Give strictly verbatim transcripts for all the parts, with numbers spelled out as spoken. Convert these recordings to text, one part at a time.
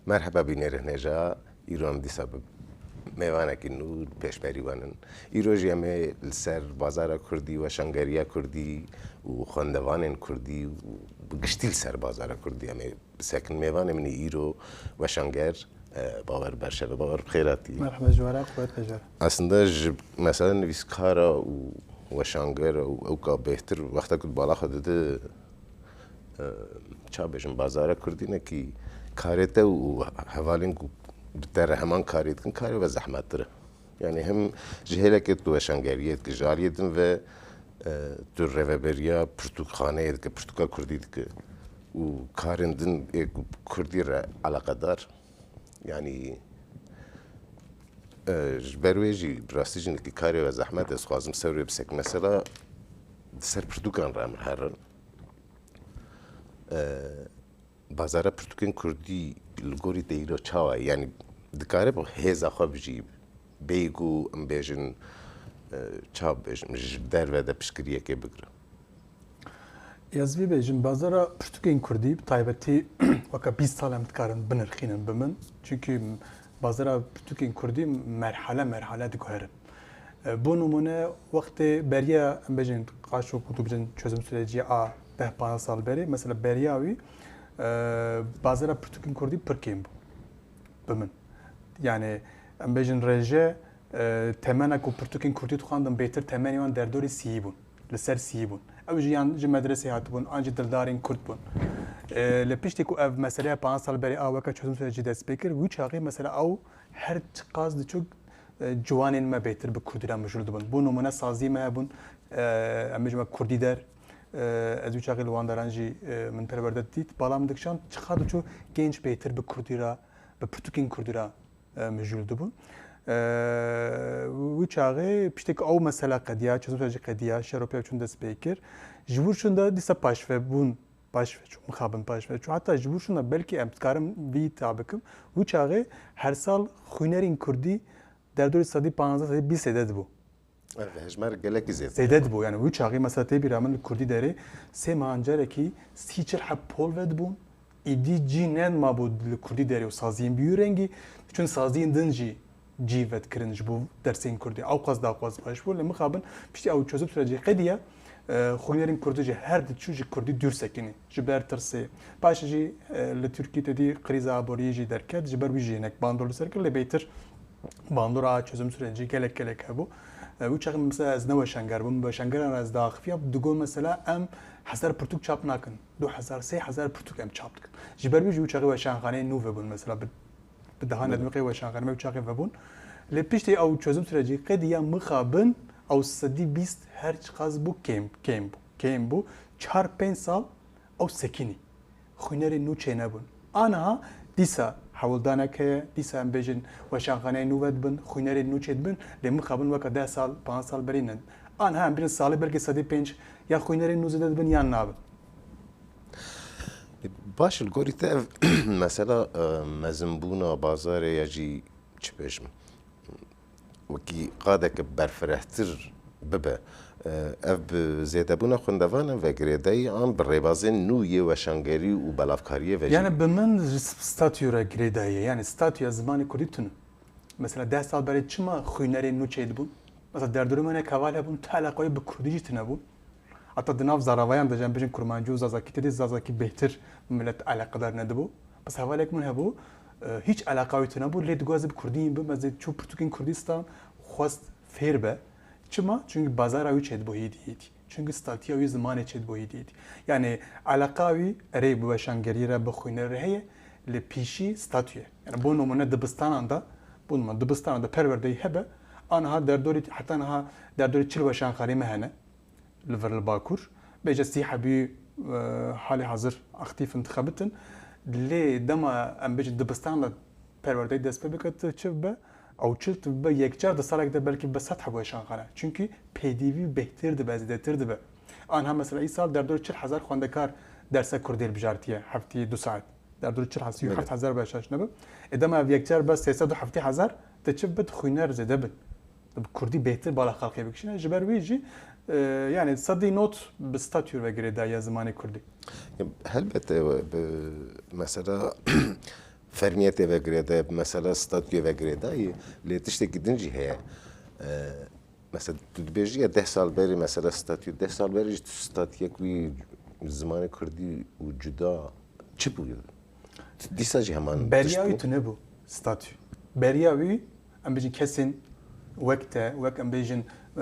Merheba bînerên hêja, îro em dîsa bi mêvanekî nû pêşberî we nin. Îro jî em ê li ser bazara kurdî, weşangeriya kurdî û xwendevanên kurdî û bi giştî li ser bazara kurdî em ê bisekin. Mêvanê min îro weşanger, e, Bawer Berşev e. Bawer, bi xêr hatî. Merhaba ji we re, quwet be ji we re. Aslında ji mesela nivîskara û weşangera û ewka bêhtir wexta ku tu bala xwe dide, e, ça bêjim, bazara kurdî ne kî karê te û hevalên ku bi te re heman karê dikin, karê ve zehmettir e. Yani hem ji hêlekê tu weşangeriyê dikî, ji aliyê din ve, e, tu rêveberiya pirtûkxaneyê dike, pirtûka kurdî dike û karên din ê ku bi kurdî re eleqedar. Yani, e, ji ber wê jî bi rastî jî nekî karê ve zehmet e, ez xwazim ser wê bisekin. Mesela di ser pirtûkan re em herin. E, bazara pirtûkên kurdî li gorî te îro çawa ye? Yani dikare bi hêza xwe bijî, bêyî ku em bêjin, e, ça bêjim, ji derve de piştgiriyekê bigire? Ez vî bêjim, bazara pirtûkên kurdî bi taybetî weke bîst sal em dikarin binirxînin bi min. Çunkî bazara pirtûkên kurdî merhale merhale diguherin. E, bo nimûne, wextê beriya, em bêjin, qaşo ku tu bêjin çözüm süreci a deh panzdeh sal berê, mesela beriya wî, e, bazara pirtûkên kurdî pir kêm bû bi min. Yani, em bêjin rêje, e, temena ku pirtûkên kurdî dixwandin bêtir temenê wan derdorê sîyî bûn, li ser sîyî bûn. Ew jî yan ji medresê hatibûn, an jî dildarên kurd bûn. E, li piştî ku ev meseleya panzdeh sal berê a weke çözüm süreci dest pê kir, wî çaxê mesela ew her çiqas diçûk, e, ciwanên me bêhtir bi kurdî re mijûl dibûn. Bo nimûne saziyê me hebûn, e, em bêjin me kurdî der, e, ez wî çaxê li wan deran jî, e, min perwerde dît, bala min dikişand, çiqas diçû genç bêhtir bi kurdî re, bi pirtûkên kurdî re, e, mijûl dibûn. E, wî çaxê piştî ku ew mesela qediya, çözüm süreci qediya, şer û pev çûn dest pê kir. Ji wir şûnda dîsa paşvebûn, paşve çû, mixabin paşve çû. Heta ji wir şûnda belkî em dikarim vî îdia bikim. Wî çaxê her sal xwînerên kurdî derdorê sedî panzdeh, sedî bîst zêde dibû. Evet, hejmer gelekî zêde. Zêde dibû. Yani wî çaxê mesela tê bîra min li kurdî derê sê mehan carekî sî çil heb pol vedibûn. Îdî cî nemabû li kurdî derê û saziyên bi wî rengî, çun saziyên din jî cî vedkirin ji bo dersên kurdî. Ewqas daxwaz baş bû. Lê mixabin piştî ew çözüm sürecê qediya, e, xwînerên kurdî ji her diçû ji kurdî dûr sekinî. Ji ber tirsê. Paşê jî, e, li Tirkiyê te dî krîza aboriyê jî derket. Ji ber wî jî hinek bandor li ser kir. Lê bêtir bandora çözüm sürecî gelek gelek hebû. E, wî çaxê mesela ez ne weşanger bûm. Weşangeran ez diaxifiya, digot mesela em hezar pirtûk çap nakin. Du hezar, sê hezar pirtûk em çap dikin. Ji ber wî jî wî çaxê weşanxaneyên nû vebûn mesela bi, bi dehan Belê. Edmiqê weşanxane me wî çaxê vebûn. Lê piştî ew çözüm sürecî qediya mixabin ew sedî bîst her çiqas bû kêm, kêm bû. Kêm bû. Çar pênc sal ew sekinî. Xwînerên nû çênebûn. Aniha dîsa hewldanek heye, dîsa em bêjin weşanxaneyên nû vedibin, xwînerên nû çêdibin, lê mixabin weke deh sal, panzdeh sal berî nin. Aniha em bêjin salê belkî sedî pênc ya xwînerên nû zêde dibin yan nabin. Baş, li gorî te ev mesela, e, mezinbûna bazarê ya jî çi bêjim? Wekî qadeke berfirehtir bibe. Ev bi zêdebûna xwendevanan ve girêdayî an bi rêbazên nû yê weşangerî û belavkariyê ve jî? Yani bi min ji statûyê re girêdayî ye. Yani statûya zimanê kurdî tune. Mesela deh sal berê çima xwînerên nû çêdibûn? Mesela derdorê me hinek heval hebûn, tu eleqeyê bi kurdî jî tune bûn. Heta di nav zaravayan de, em bêjin kurmancî û zazakî, tê dî zazakî bêhtir milet eleqedar nedibû. Bes hevalek min hebû, e, hîç eleqa wî tune bû, lê dixwest bi kurdî hîn bibe, ez ê çû pirtûkên kurdî stan, xwest fêr be. Çima? Çunkî bazara wî çêdibû hîdî hîdî. Çunkî statîya wî zimanê çêdibû hîdî hîdî. Yani eleqa wî erê bi weşangerî re, bi xwînerê re heye, lê pîşî statû ye. Yani bo nimûne dibistanan de, bo nimûne dibistanan de perwerdeyî hebe, aniha derdorî, heta niha derdorî çil weşanxaneyê me hene. Li vir li Bakur. Bêje sî hebî, e, halê hazir aktîf in, dixebitin. Lê dema em bêjin dibistan de perwerdeyî dest pê bike, tu çi bibe? Ew çil tu bibe yekcar di salek de belkî bibe sed heb weşanxane. Çunkî pêdivî bêhtir dibe, zêdetir dibe. Anha mesela îsal derdor çil hezar xwendekar dersa kurdî hilbijartiye heftî du saet. Derdor çil hezar, Evet. heft hezar be şaş nebe. E dema ev yekcar be sê sed û heftî hezar, te çi bit xwîner zêde bin. Bi kurdî bêhtir bala xelkê bikişîne. Ji ber wî jî, e, yani sedî not bi statû ve girêdayî ya zimanê kurdî. Ya, helbet, e, bi, mesela, fermiyetê ve girêdayî, mesela statuyê ve girêdayî, lê tiştekî din jî heye. E, mesela tu dibêjî ya deh sal berê mesela statû, deh sal berê jî tu statuyek wî zimanê kurdî û cuda çi bû? Dîsa jî heman tişt bû. Beriya wî tune bû statû. Beriya wî, em bêjin kesên wek te, wek em bêjin, e,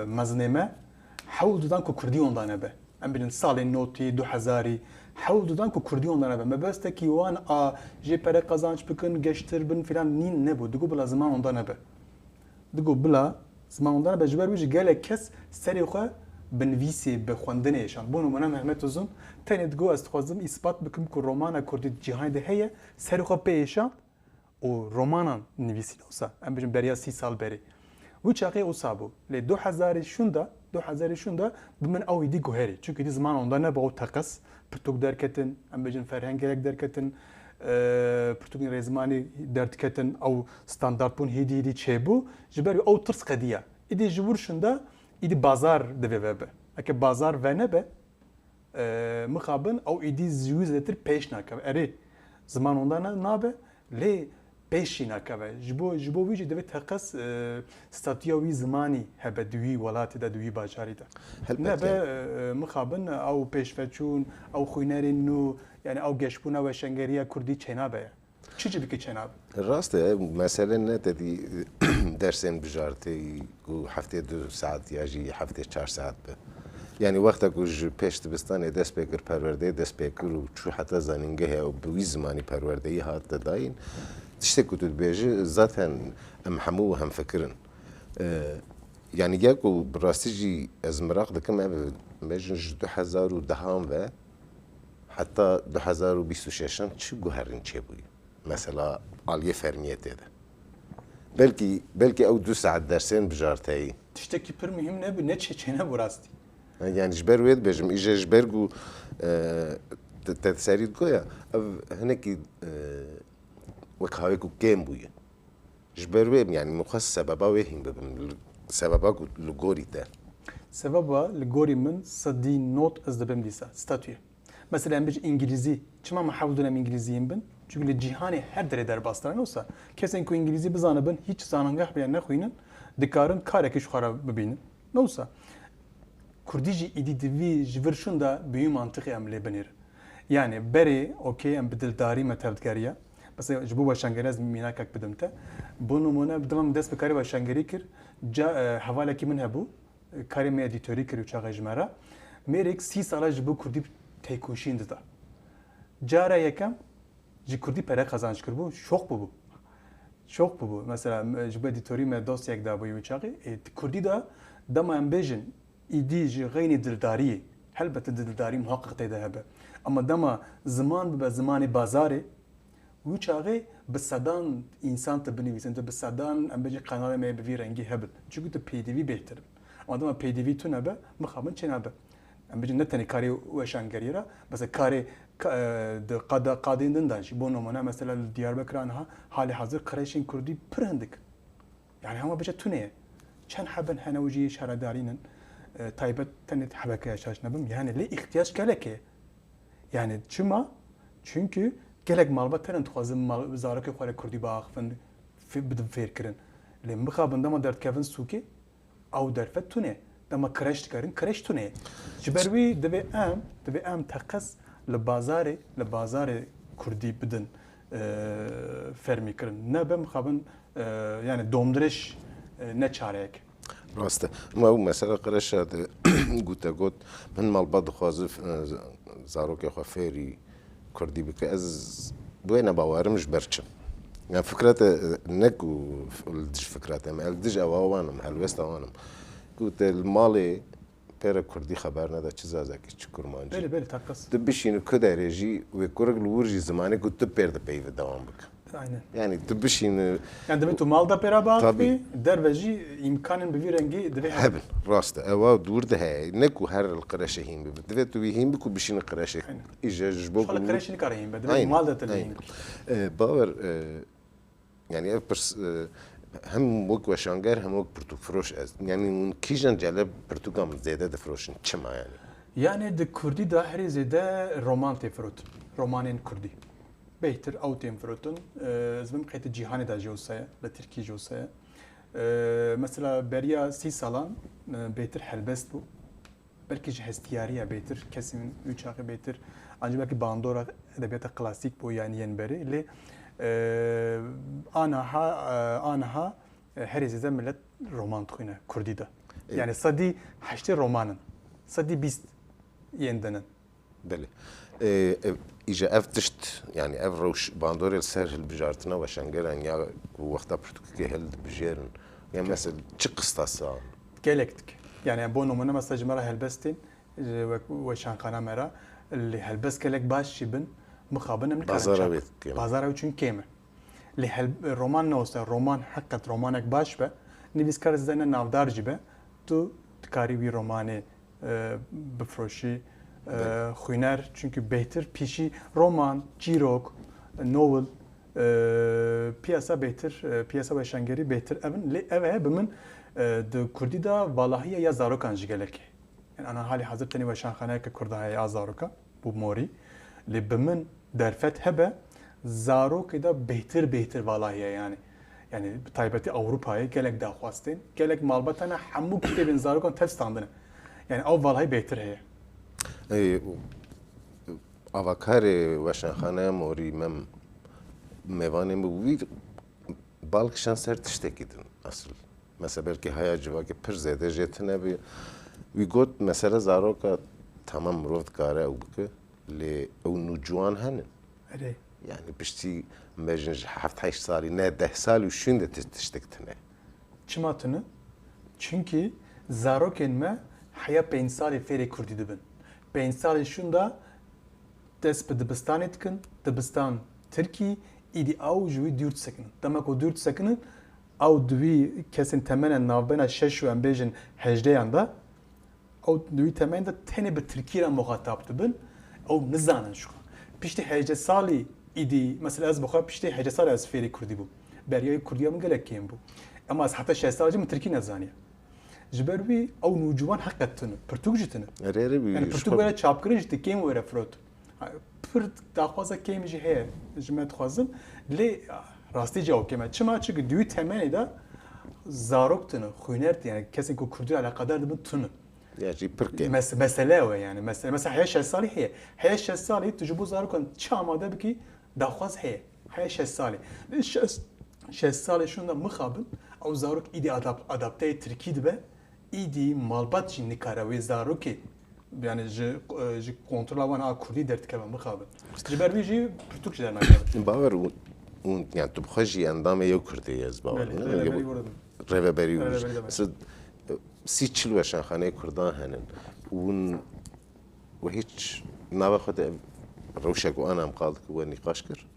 mezinê me, hewl didan ku kurdî wan dane be. Em bêjin salên notî, du hezarî, hewl didan ku kurdî wan dane be. Mebestekî wan a jê pere qazanç bikin, geştir bin filan nîn nebû. Digo bila ziman wan dane be. Digo bila ziman wan dane be. Ji ber wî jî gelek kes serê xwe bi nivîsê, bi xwendinê êşand. Bo nimûne Mehmet Uzun tenê digo ez dixwazim îspat bikim ku romana kurdî di cîhanê de heye, serê xwe pê êşand û romanan nivîsîn wisa, em bêjin beriya sî sal berê. Wî çaxê wisa bû. Lê du hezarî şûnda, du hezarî şûnda bi min ew îdî guherî. Çimkî îdî ziman wan dane be, ew teqez, pirtûk derketin, em bêjin ferhengerek derketin, e, pirtûkên rêzimanî derdiketin, ew standart bûn, hîdî hîdî çêbû. Ji ber wî ew tirs qediya. Îdî ji wir şûnda, îdî bazar divê vebe. Eke bazar venebe, e, mixabin ew îdî ji wî zêdetir pêş nakeve. Erê, ziman wan dane nabe, lê pêş jî nakeve. Ji bo, ji bo wî jî divê teqez, e, statuya wî zimanî hebe di wî welatê de, di wî bajarî de. Helbet, nebe, yani, e, e, mixabin ew pêşveçûn, ew xwînerên nû, yani ew geşbûna weşangeriya kurdî çênabe ye. Çi çi bike çênabe? Rast e, mesele ne tedî dersên bijartî ku heftê du saet ya jî heftê çar saet be. Yani wexta ku ji pêş dibistanê dest pê kir, perwerdeyê dest pê kir û çû heta zanîngehê û bi wî zimanî perwerdeyî hat te dayîn, tiştê ku tu dibêjî zaten em hemû hemfikir in. E, yani ya ku bi rastî jî ez miraq dikim, ev bêjin ji du hezar û dehan ve heta du hezar û bîst û şeşan çi guherîn çêbûye? Mesela aliyê fermiyetê de. Belkî, belkî ew du saet dersên bijarteyî. Tiştekî pir muhîm nebû, ne çê çênebû rastî. Ha, yani ji ber wê dibêjim, îje ji ber ku, e, te, te serî digoya, ev hinekî, e, wek havê ku kêm bûye. Ji ber wê, yani, min xwest sebeba wê hîn bibim. Sebeba ku li gorî te. Sebeba li gorî min sedî nod ez dibim dîsa, statûye. Mesela em bêjin îngilîzî. Çima me hewl dûn em îngilîziyên bin? Çünkü li cîhanê her derê derbas dane. Wisa kesên ku îngilîzî bizanibin, hiç zanîngeh bile nexwînin, dikarin karekî ji xwe re bibînin. Wisa kurdî jî îdî di vî ji vir şûn de bi wî mantiqê em lê binêrin. Yani berê, okey, em bi dildarî me tevdigeriya. Mesela ji bo weşangeriya ez mînakek bidim te. Bo nimûne, dema min dest bi karê weşangerî kir, ca, e, hevalekî min hebû, karê me edîtorî kir û çaxê ji me re. Mêrek sî sala ji bo kurdî têkoşîn dida. Cara yekem ji kurdî pere qazanç kiribû, şok bûbû. Şok bûbû. Mesela, m-, ji bo edîtorî me dosyek dabûyî wî çaxê. Ê, di kurdî de dema em bêjin, îdî ji xeynî dildariyê, helbete dildarî muhaqqeq tê de hebe. Ama dema ziman bibe zimanê bazarê, wî çaxê bi sedan însan tu binivîsin, tu bi sedan, em bêjin, kanalê me bi vî rengî hebin. Çunku tu pêdivî bêhtir. Ama dema pêdivî tune be, mixabin çênabe. Em bêjin ne tenê karê weşangeriyê re, mesela karê ka-, e, di qada, qadên din de jî. Bo nimûne, mesela li Diyarbekir a niha halê hazir kreşên kurdî pir hindik. Yani hema bêje tune ye. Çend hebin hene û jî şaredarîn in, e, taybet tenê hebeke şaş nebim. Yani lê îhtiyac gelek e. Yani çima? Çünkü gelek malbat tenê dixwazin mal, zarokê xwe re kurdî biaxivin, fê-, bidin fêrkirin. Lê mixabin dema derdikevin sûkê, ew derfet tune. Dema kreş dikarin, kreş tune. Ji ber wî divê em, divê em teqez li bazarê, li bazarê kurdî bidin, e, fermî kirin. Nebe mixabin, e, yani domdirêj, e, ne çareyek. Rast e. Ma ew mesela kreşa de gote got, min malbat dixwaze, e, zarokê xwe fêrî kurdî bike. Ez bi wê nebawerim ji ber çi? Yani fikra te, e, ne ku f-, li dij fikra te me, ez li dij ewa wan im, helwesta wan im. Ku te li malê pê re kurdî xeber nede, çi zazakî, çi kurmancî. Belê, belê, teqez. Tu bişînî ku derê jî wê kurek li wir jî zimanê ku tu pêr de peyvê dewam bike. Aynen. Yani tu bişînî. Yani divê tu mal de pêra biaxivî, derve jî îmkanên bi vî rengî divê hebin. Hebin, rast e. Ewa dûr de heye. Ne ku her li qreşê hîn bibe. Divê tu wî hîn bi ku bişînî qreşê. Aynen. Îje ji bo ku qreşê nikare hîn be. Divê mal de tu lê hîn bî. E, bawer, e, yani ev pirs, e, hem wek weşanger hem wek pirtûkfiroş ez. Yani hûn kîjan celeb pirtûka min zêde difiroşin? Çima yani? Yani di kurdî de herî zêde roman tê firotin. Romanên kurdî. Bêhtir ew tên firotin. E, ez bim qey di cîhanê de jî wisa ye, li Tirkî jî wisa ye. E, mesela beriya sî salan, e, bêhtir helbest bû. Belkî ji hestiyariya bêhtir, kesên wî çaxê bêhtir, ancî belkî bandora edebiyata klasîk bû, yanî yên berê. Lê, e, aniha, e, aniha, e, herî zêde millet roman dixwîne Kurdî de. Ê. Yanî sedî heştê roman in. Sedî bîst yên din in. Belê. Ê, ev, îja ev tişt, yanî ev rewş bandorê li ser hilbijartina weşangeran ya ku wexta pirtûkekê hildibijêrin, ya mesela çi qistasa? Gelek dike. Yanî bo nimûne mesela ji me re helbestên, e, wek weşanxana me re, lê helbest gelek baş jî bin, mixabin em nikarin Bazara çap wê bikin. Bazara wê çûn kêm e. Lê hel-, roman ne olsa, roman heqet romanek baş be, nivîskar zêde ne navdar jî be, tu dikarî wî romanê, e, bifroşî, e, Belê. Xwîner, çunkî bêhtir pîşî roman, çîrok, nowel, e, piyasa bêhtir, e, piyasa weşangerî bêhtir ev in. Lê ev e bi min, e, di Kurdî de valahiya ya zarokan ji gelekê. Yanî ana halî hazir tenê weşanxaneyeke Kurda heye ya zaroka, bû morî. Lê bi min derfet hebe, zarokê de bêhtir bêhtir valahiye yanî. Yanî bi taybetî Ewropayê gelek daxwaz tên, gelek malbata ne hemû kitêbên zarokan tev standine. Yanî ew valahî bêhtir heye. Ê, avakarê weşanxaneya morî, Mem, mêvanê min wî bal kişand ser tiştekî din esil. Mesela belkî haya civakê pir zêde jê tune bî. Wî got, mesele zaroka, tamam, mirov dikare ew bike, lê ew nûciwan henin. Erê. Yanî piştî, em bêjin, ji heft heşt salî, ne deh salî û şûnde ti-, tiştek tune. Çima tune? Çunkî zarokên me heya pênc salî fêrê kurdî dibin. Pênc salî şûnda dest bi dibistanê dikin, dibistan tirkî, îdî ew ji wî dûr disekinin. Dema ku dûr disekinin, ew di wî kesên temene navbeyna şeş û, em bêjin, hejdeyan de, ew di wî temenê de tenê bi tirkî re muxatab dibin, ew nizanin ji xwe. Piştî hejdeh salî îdî, mesela ez bi xwe piştî hejdeh salî ez fêrê kurdî bûm. Beriya wî kurdiya min gelek kêm bû. Ema ez heta şeş salî jî min tirkî nezaniye. Ji ber wî ew nûciwan heqet tune, pirtûk jî tune. Erê, erê, wî Yanî ji pirtûk xwe were çapkirin jî ti kêm were firot. Ha, pir daxwaza kêm jî heye, ji me dixwazin. Lê rastî jî ew kêm e. Çima? Çunki di wî temenê de zarok tune, xwîner tune, yanî kesên ku kurdî re eleqedar dibin tune. Ya jî pir kêm. Mes-, mesele ew e yanî. Mesele, mesela heya şeş salî heye. Heya şeş salî tu ji bo zarokan çi amade bikî, daxwaz heye. Heya şeş salî. Şeş, şeş salî şûnda mixabin, ew zarok îdî adap-, adapteyê tirkî dibe, îdî malbat jî nikare wê zarokê, yanî ji, ji kontrola wan a kurdî derdikeve mixabin. Ji ber wî jî pirtûk jî dernakeve. Bawer û, û, yanî tu bi xwe jî endamê Yew Kurdê yî, ez bawer Belê, dikim. rêveberî Yew-, were dikim. Rêveberî were Rêveberî dikim. Mesela, sî çil weşanxaneyê kurdan henin. Hûn we hîç nava xwe de ev rewşa ku ana em qal dikin we nîqaş kir?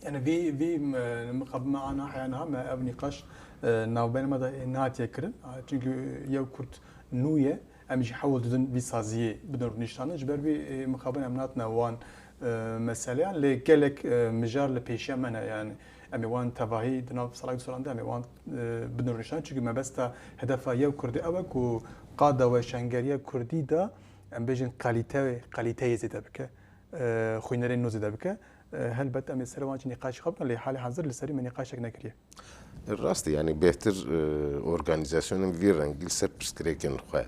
Yani vî, vî, e, mixabin me ana heya niha me ev nîqaş, e, navbeyna me de nehatiye kirin. A, çünkü Yew Kurd nû ye, em jî hewl didin vî saziyê bidin rûniştandin. Ji ber vî, e, mixabin em nehatine wan, e, meseleyan. Lê gelek, e, mijar li pêşiya me ne. Yani em ê wan tevahî di nav salek du salan de em ê wan, e, bidin rûniştandin. Çünkü mebesta hedefa Yew Kurdî ew e ku qada weşangeriya Kurdî de em bêjin kalîte, kalîteyê zêde bike. e, xwînerên nû zêde bike. E, helbet em ê ser wan jî nîqaş xwe bikin, lê halê hazir li serî me nîqaşek nekiriye. Rast e, yanî bêhtir, e, organîzasyonên vî rengî li ser pirsgirêkên xwe,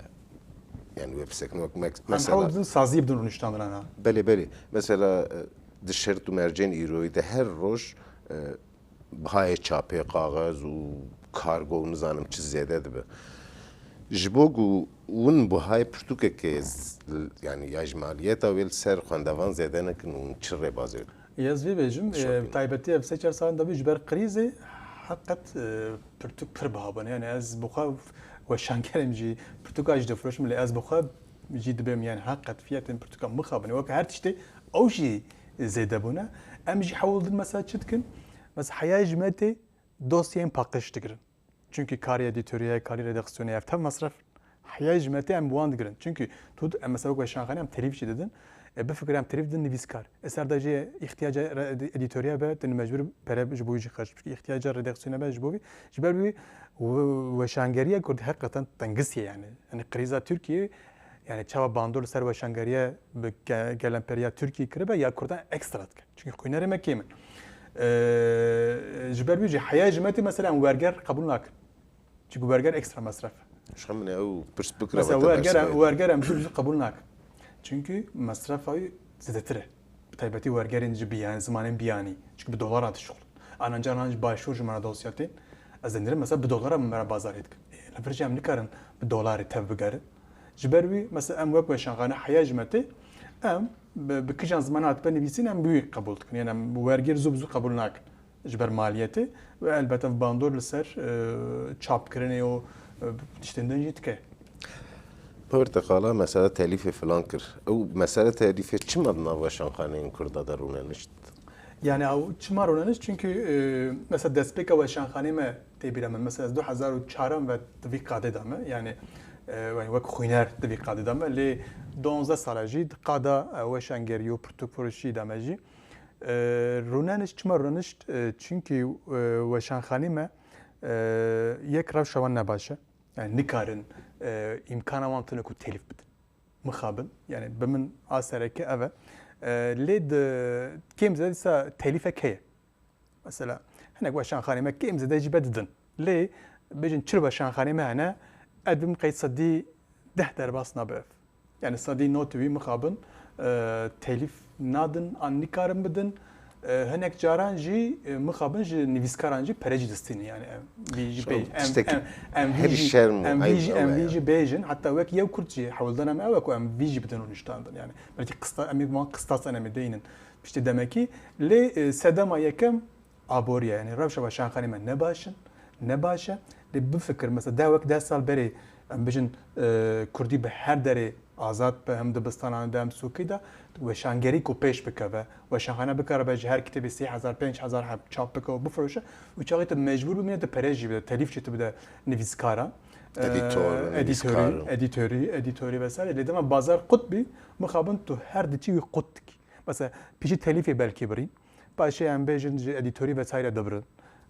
yanî wê bisekin. Wek mek-, Em mesela hewl didin saziyê bidin rûniştandina na. Belê, belê. Mesela, e, di şert û mercên îroyî de her roj, e, bihayê çapê, kaxez û kargo û nizanim çi zêde dibe. Ji bo ku hûn bihayê pirtûkekê z-, yanî ya ji maliyeta wê li ser xwendevan zêde nekin û çi rêbazê Yaz vê bêjim, e, şopîn? Taybetî ev sê çar salan dabî ji ber krîzê heqet, e, pirtûk pir biha bûne. Yani ez bi xwe weşangerê min jî pirtûka jî difiroşim, lê ez bi xwe jî dibêm, yani heqet fiyetên pirtûka mixabin. Weke her tiştê ew jî zêde bûne. Em jî hewl din mesela çi dikin? Mesela heya ji me tê dosyayên paqij digirin. Çünkü karê edîtoriyê, karê redaksiyonê ev tev mesref. Heya ji me tê em bi wan digirin. Çünkü tu, em mesela wek weşanxane em terîf jî didin. E, bifikire em terîf didin nivîskar. E, ser de jê îhtiyaca re-, edîtoriya be, tu mecbur pere ji bo wî jî xerc bikî. Îhtiyaca redaksiyonê be ji bo wî. Ji ber wî we-, weşangeriya Kurd heqeten tengisiye yani. Yani krîza Tirkiyeyê Yani çawa bandor li ser weşangeriye bi ge-, gelemperiya Tirkiyê kiribe ya Kurdan ekstra dike. Çünkü xwînerê me kêm in. Ee, ji ber wî jî heya ji me tê mesela em werger qebûl nakin. Çünkü werger ekstra mesref e. Şixemine ew pirs bikira Mesela vete werger, bersivê. Werger em zû zû qebûl nakin. Çünkü mesrefa wî zêdetir e. Bi taybetî wergerên ji biyan, zimanên biyanî. Çünkü bi dolara dişuxulin. Anan canan ji başûr ji me re dosya tên. Ez denirim mesela bi dolara min me re bazarê dikin. E, li vir jî em nikarin bi dolarê tev bigerin. Ji ber wî mesela em wek weşanxane heya ji me tê, em bi, bi kijan ziman hatibe nivîsîn em bi wî qebûl dikin. Yani em werger zû bi zû qebûl nakin. Ji ber maliyetê ve elbette ev bandor li ser, e, çapkirinê û, e, tiştên din jî dike. Porteqala mesela telîfê filan kir. Ew mesela telîfê çima di nav weşanxaneyên Kurda de rûnenişt? Yani ew çima rûnenişt? Çünkü, e, mesela destpêka weşanxanê me tê bîra min. Mesela ez du hezar û çar ve di vî qadê de me. Yani, e, yani wek xwîner di vî qadê de me. Lê duwazdeh sala jî di qada, e, weşangerî û pirtûkfiroşî de me jî. E, rûnenişt, çima rûnenişt? E, çünkü, e, weşanxanê me, e, yek rewşa wan ne baş e. Yani nikarin, e, îmkana wan tune ku telîf bidin. Mixabin, yani bi min a sereke ev e. E, lê di kêm zêde dîsa telîfek heye. Mesela hinek weşanxanê me kêm zêde jî be didin. Lê bêjin çil weşanxanê me hene, ez bim qey sedî deh derbas nabe ev. Yani sedî nod wî mixabin, e, telîf nadin an nikarin bidin. E, hinek caran jî, e, mixabin ji nivîskaran jî pere jî distînin. Yani em vî jî Şu bêjin. Em, tiştekî em, em vî herî jî, şerm û em vî eyb jî, ew em e vî ya. Jî bêjin. Hatta wek yew kurt jî hewldan em ew e ku em vî jî bidin rûniştandin. Yani belkî qista, em ê wan qistas enemê deynin. Piştî demekî. Lê, e, sedema yekem aboriye. Yani rewşa weşanxanê me ne baş in, ne baş e. Lê bifikir mesela deh wek deh sal berê em bijin, e, kurdî bi her derê azad be, hem dibistanan de hem sûkî de weşangerî ku pêş bikeve, weşanxane bikare be ji her kitêbê sê hezar, pênc hezar heb çap bike û bifiroşe, û çaxê tu mecbûr bimîne tu pere jî bide, telîf jî tu bide nivîskaran. Edîtor, E, edîtorî, nivîskar. Edîtorî, edîtorî vesaire. Lê dema bazar qut bî, mixabin tu her diçî wî qut dikî. Mesela pişî telîfê belkî birîn. Paşê em bêjin ji edîtorî vesaire dibirin.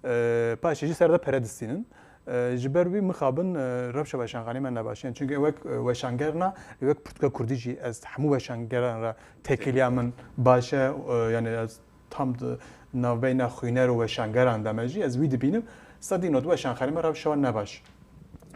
E, paşê jî ser de pere distînin. E, ji ber wî mixabin, e, rewşa weşanxanê me ne baş. Yani çünkü wek, e, weşanger na, wek pirtûka kurdî jî ez hemû weşangeran re têkiliya min baş e, e, yani ez tam di navbeyna xwîner û weşangeran de me jî ez wî dibînim. Sedî nod weşanxanê me rewşa wan ne baş.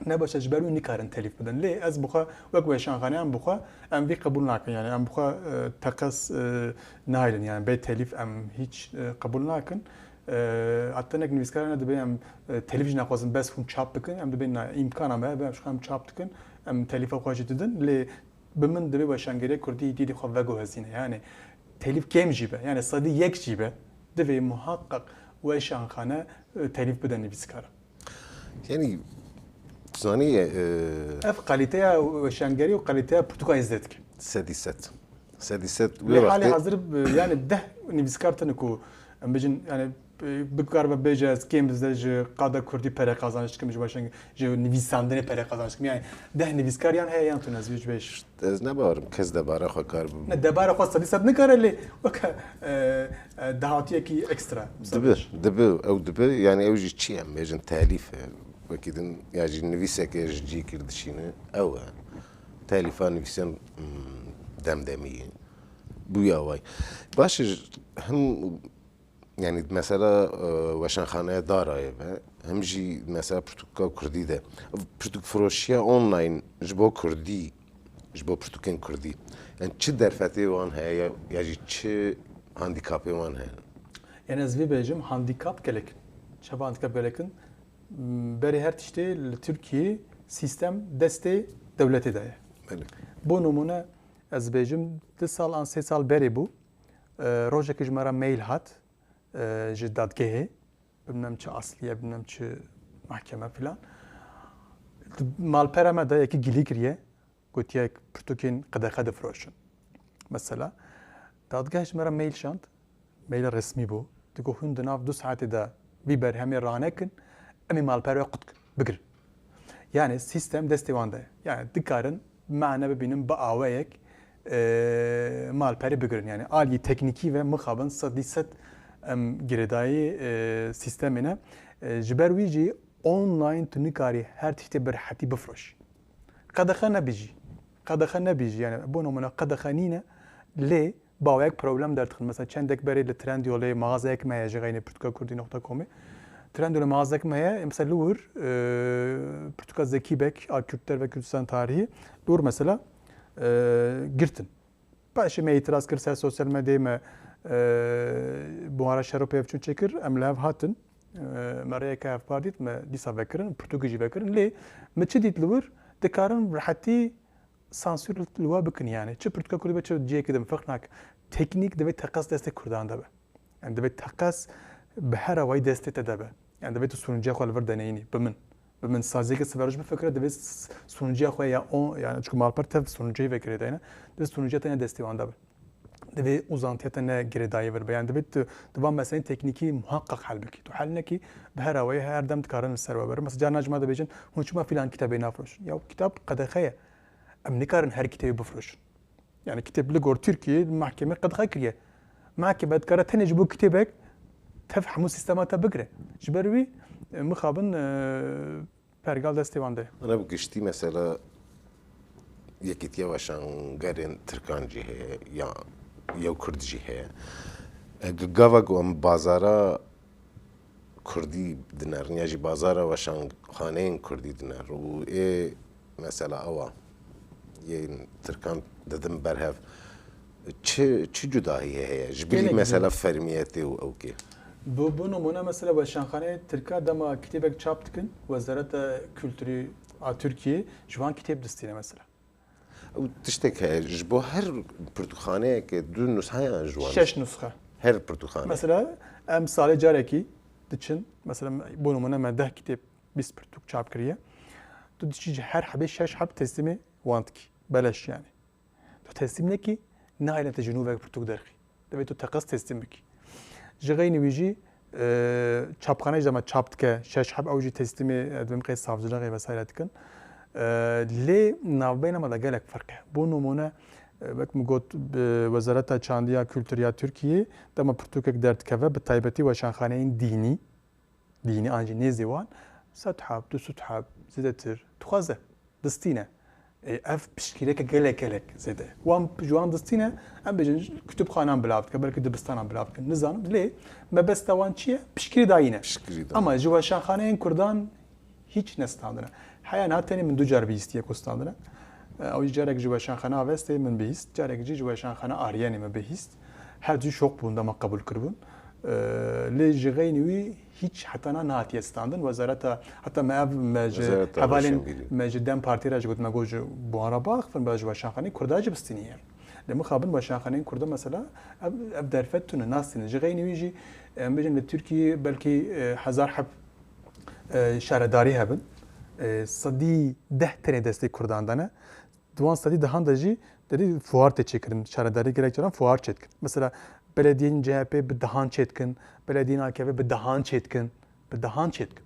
Ne baş e, ji ber wî nikarin telîf bidin. Lê ez bi xwe wek weşanxane em bi xwe em vî qebûl nakin. Yani em bi xwe, e, teqez, e, nayilin. Yani bê telîf em hiç, e, qebûl nakin. E, hatta hinek nivîskaran dibê em, e, telîf jî naxwazin bes hûn çap bikin. Em dibê na îmkana me hebe em ji xwe em çap dikin. Em telîfa xwe jî didin. Lê bi min dibê weşangeriya kurdî dîdî xwe veguhezîne. Yani telîf kêm jî be. Yani sedî yek jî be. Divê muhaqqaq weşanxane, e, telîf bide nivîskara. Yani zanî e, Ev kalîteya weşangerî û kalîteya pirtûkan zêde dike. Sedî sed. Sedî sed. Lê halê hazir, e, yani deh nivîskar tune ku em bijin yani, e, bikaribe bêje ez kêm zêde ji qada kurdî pere qazanç dikim, ji weşang-, ji nivîsandinê pere qazanç dikim. Yani deh nivîskar yan heye yan tune ez bêj. Ez ne bawerim kes debara xwe kar bi. Ne, debara xwe sedî sed nikare lê weke, e, e, dahatiyekî ekstra. Dibi, dibi, ew dibi, yani ew jî çi em bêjin telîf e. Wekî din ya jî nivîseke ji cî kir dişîne, ew e. Telîfa nivîsên, hmm, demdemî ye. Bûya way. Baş e, hem yani mesela, e, weşanxaneya Darayê ve hem jî mesela pirtûka kurdî de. Pirtûkfiroşiya online ji bo kurdî, ji bo pirtûkên kurdî. Yani çi derfetê wan heye ya, ya jî çi handîkapê wan heye? Yani ez vê bêjim handîkap gelek in. Çava handîkap gelek in? M, berê her tiştê li Tirkiyê sîstem destê dewletê de ye. Belê. Bo nimûne ez bêjim du sal an sê sal berê bû. E, rojekê ji me re mail hat, e, ji dadgehê. Bilmem çi asliye, bilmem çi mahkeme filan. Malpera me dayekî gilî kiriye. Gotiye pirtûkên qedexe difiroşin. Mesela, dadgeh ji me re mail şand. Mail resmî bû. Digot hûn di nav du saetê de vî berhemê ranekin, em ê malperê qut bigirin. Yani sîstem destê wan de ye. Yani dikarin mane bibînin bi aweyek, e, malperê bigirin. Yani aliyê teknîkî ve mixabin sedî sed em girêdayî, e, sîstemê ne. E, ji ber wî jî online tu nikarî her tiştê bi rehetî bifiroşî. Qedexe nebî jî. Qedexe nebî jî, yani bo nomune qedexe nîne, lê bawek problem derdixin. Mesela çendek berê li Trendyolê maxazeyek me heye ji xeynê pirtûka kurdî nokta comê. Trendyolê maxazek me heye, mesela li wir, e, pirtûka Zekî Bek a Kürtler ve Kürdistan Tarihi, li wir mesela, e, girtin. Paşê me îtiraz kir ser sosyal medyayê, me, e, buhara şer û pevçûn çêkir, em li hev hatin. E, me rêyeke hevpar dît, me dîsa vekirin, pirtûkê jî vekirin. Lê me çi dît li wir? Dikarin rehetî sansûr li we bikin yani. Çi pirtûka kurdî be, çi cihekî din ferq nake. Teknîk divê teqez destê kurdan de be. Yani divê teqez bi her awayî destê te de be. Yani divê tu sûninciya xwe li vir deneyînî, bi min. Bi min saziyeke siberoş bifikire, divê s-, sûninciya xwe ya on, yani çiku malper tev sûninciyê vekirê deyne, divê sûninciya te ne destê wan de be. Divê uzantiya te ne girêdayî vir be. Yani divê tu, tu van meselên teknîkî muhaqqaq hel bikî. Tu hel nekî, bi her awayî her dem dikarin li ser we berin. Mesela carna ji me dibêjin, hûn çima filan kitabê nafroşin? Ya kitap qedexe ye. Em nikarin her kitêbê bifroşin. Yani kitêb li gor Tirkiyê mahkeme qedexe kiriye. Mahkeme dikare tenê ji bo kitêbek tev hemû sîstema te bigire. Ji ber wî, e, mixabin, e, pergal destê wan de. Ana bi giştî mesela Yekîtiya Weşangerên Tirkan jî heye, ya yew Kurd jî heye. E, g-, gava ku em bazara Kurdî dinerin ya jî bazara weşanxaneyên Kurdî diner û ê mesela ewa yên Tirkan didin berhev. Çi, çi cudahiyê heye? Ji bilî Gelek mesela cudahî. Fermiyetê û ewkê. Bi, bi nimûne mesela weşanxaneyê Tirka dema kitêbek çap dikin, Wezareta Kulturî a Tirkiyê ji wan kitêb distîne mesela. Ew tiştek heye, ji bo her pirtûkxaneyeke du nusxeyan ji wan. Şeş nusxe. Her pirtûkxane. Mesela em salê carekî diçin, mesela bo nimûne me deh kitêb, bîst pirtûk çap kiriye. Tu diçî ji her hebê şeş heb teslîmê wan dikî. Beleş yani. Tu teslîm nekî, nahêle te ji nû vek pirtûk derxî. Divê tu teqez teslîm bikî. Ji xeynî wî jî, e, çapxaneyê ji dema çap dike, şeş heb ew jî teslîmê, e, dibên qey savciliğê vesaire dikin. E, lê navbeyna me de gelek ferq e. Bo nimûne, e, wek min got, bi Wezareta Çandiya Kulturiya Tirkiyê dema pirtûkek derdikeve, bi taybetî weşanxaneyên dînî, dînî an jî nêzê wan, sed heb, du sed heb, zêdetir, dixwaze, distîne. Ê, ev piştgirêke gelek gelek zêde. Wan, ji wan distîne, em bêjin, kutubxanan bila bike, belkî dibistanan bila bikin, nizanim. Lê mebesta wan çi ye? Piştgirî dayîn e. Piştgirî dayîn. Ama ji weşanxaneyên Kurdan hîç nestandine. Heya niha tenê min du car bihîstiye ku standine. E, ew jî carek ji weşanxane Avestê min bihîst, carek jî ji weşanxane Aryenê min bihîst. Her du şok bûn dema qebûl kiribûn. E, lê ji xeynî wî hîç heta niha nehatiye standin. Wezareta, heta me ev, me ji Wezareta hevalên, Roşenbîrî. Me ji DEM Partî re jî got, me got ji buhara biaxivin, ba ji weşanxaneyên Kurda jî bistînî ye. Lê mixabin weşanxaneyên Kurda mesela ev, ev derfet tune nastînin. Ji xeynî wî jî, em bêjin li Tirkiyê belkî, e, hezar heb, e, şaredarî hebin. E, sedî deh tenê destê Kurdan de ne. Di wan sedî dehan de jî derî fuar tê çêkirin. Şaredarî gelek caran fuar çêdikin. Mesela belediyên C H P bi dehan çêdikin, belediyên A K P bi dehan çêdikin, bi dehan çêdikin.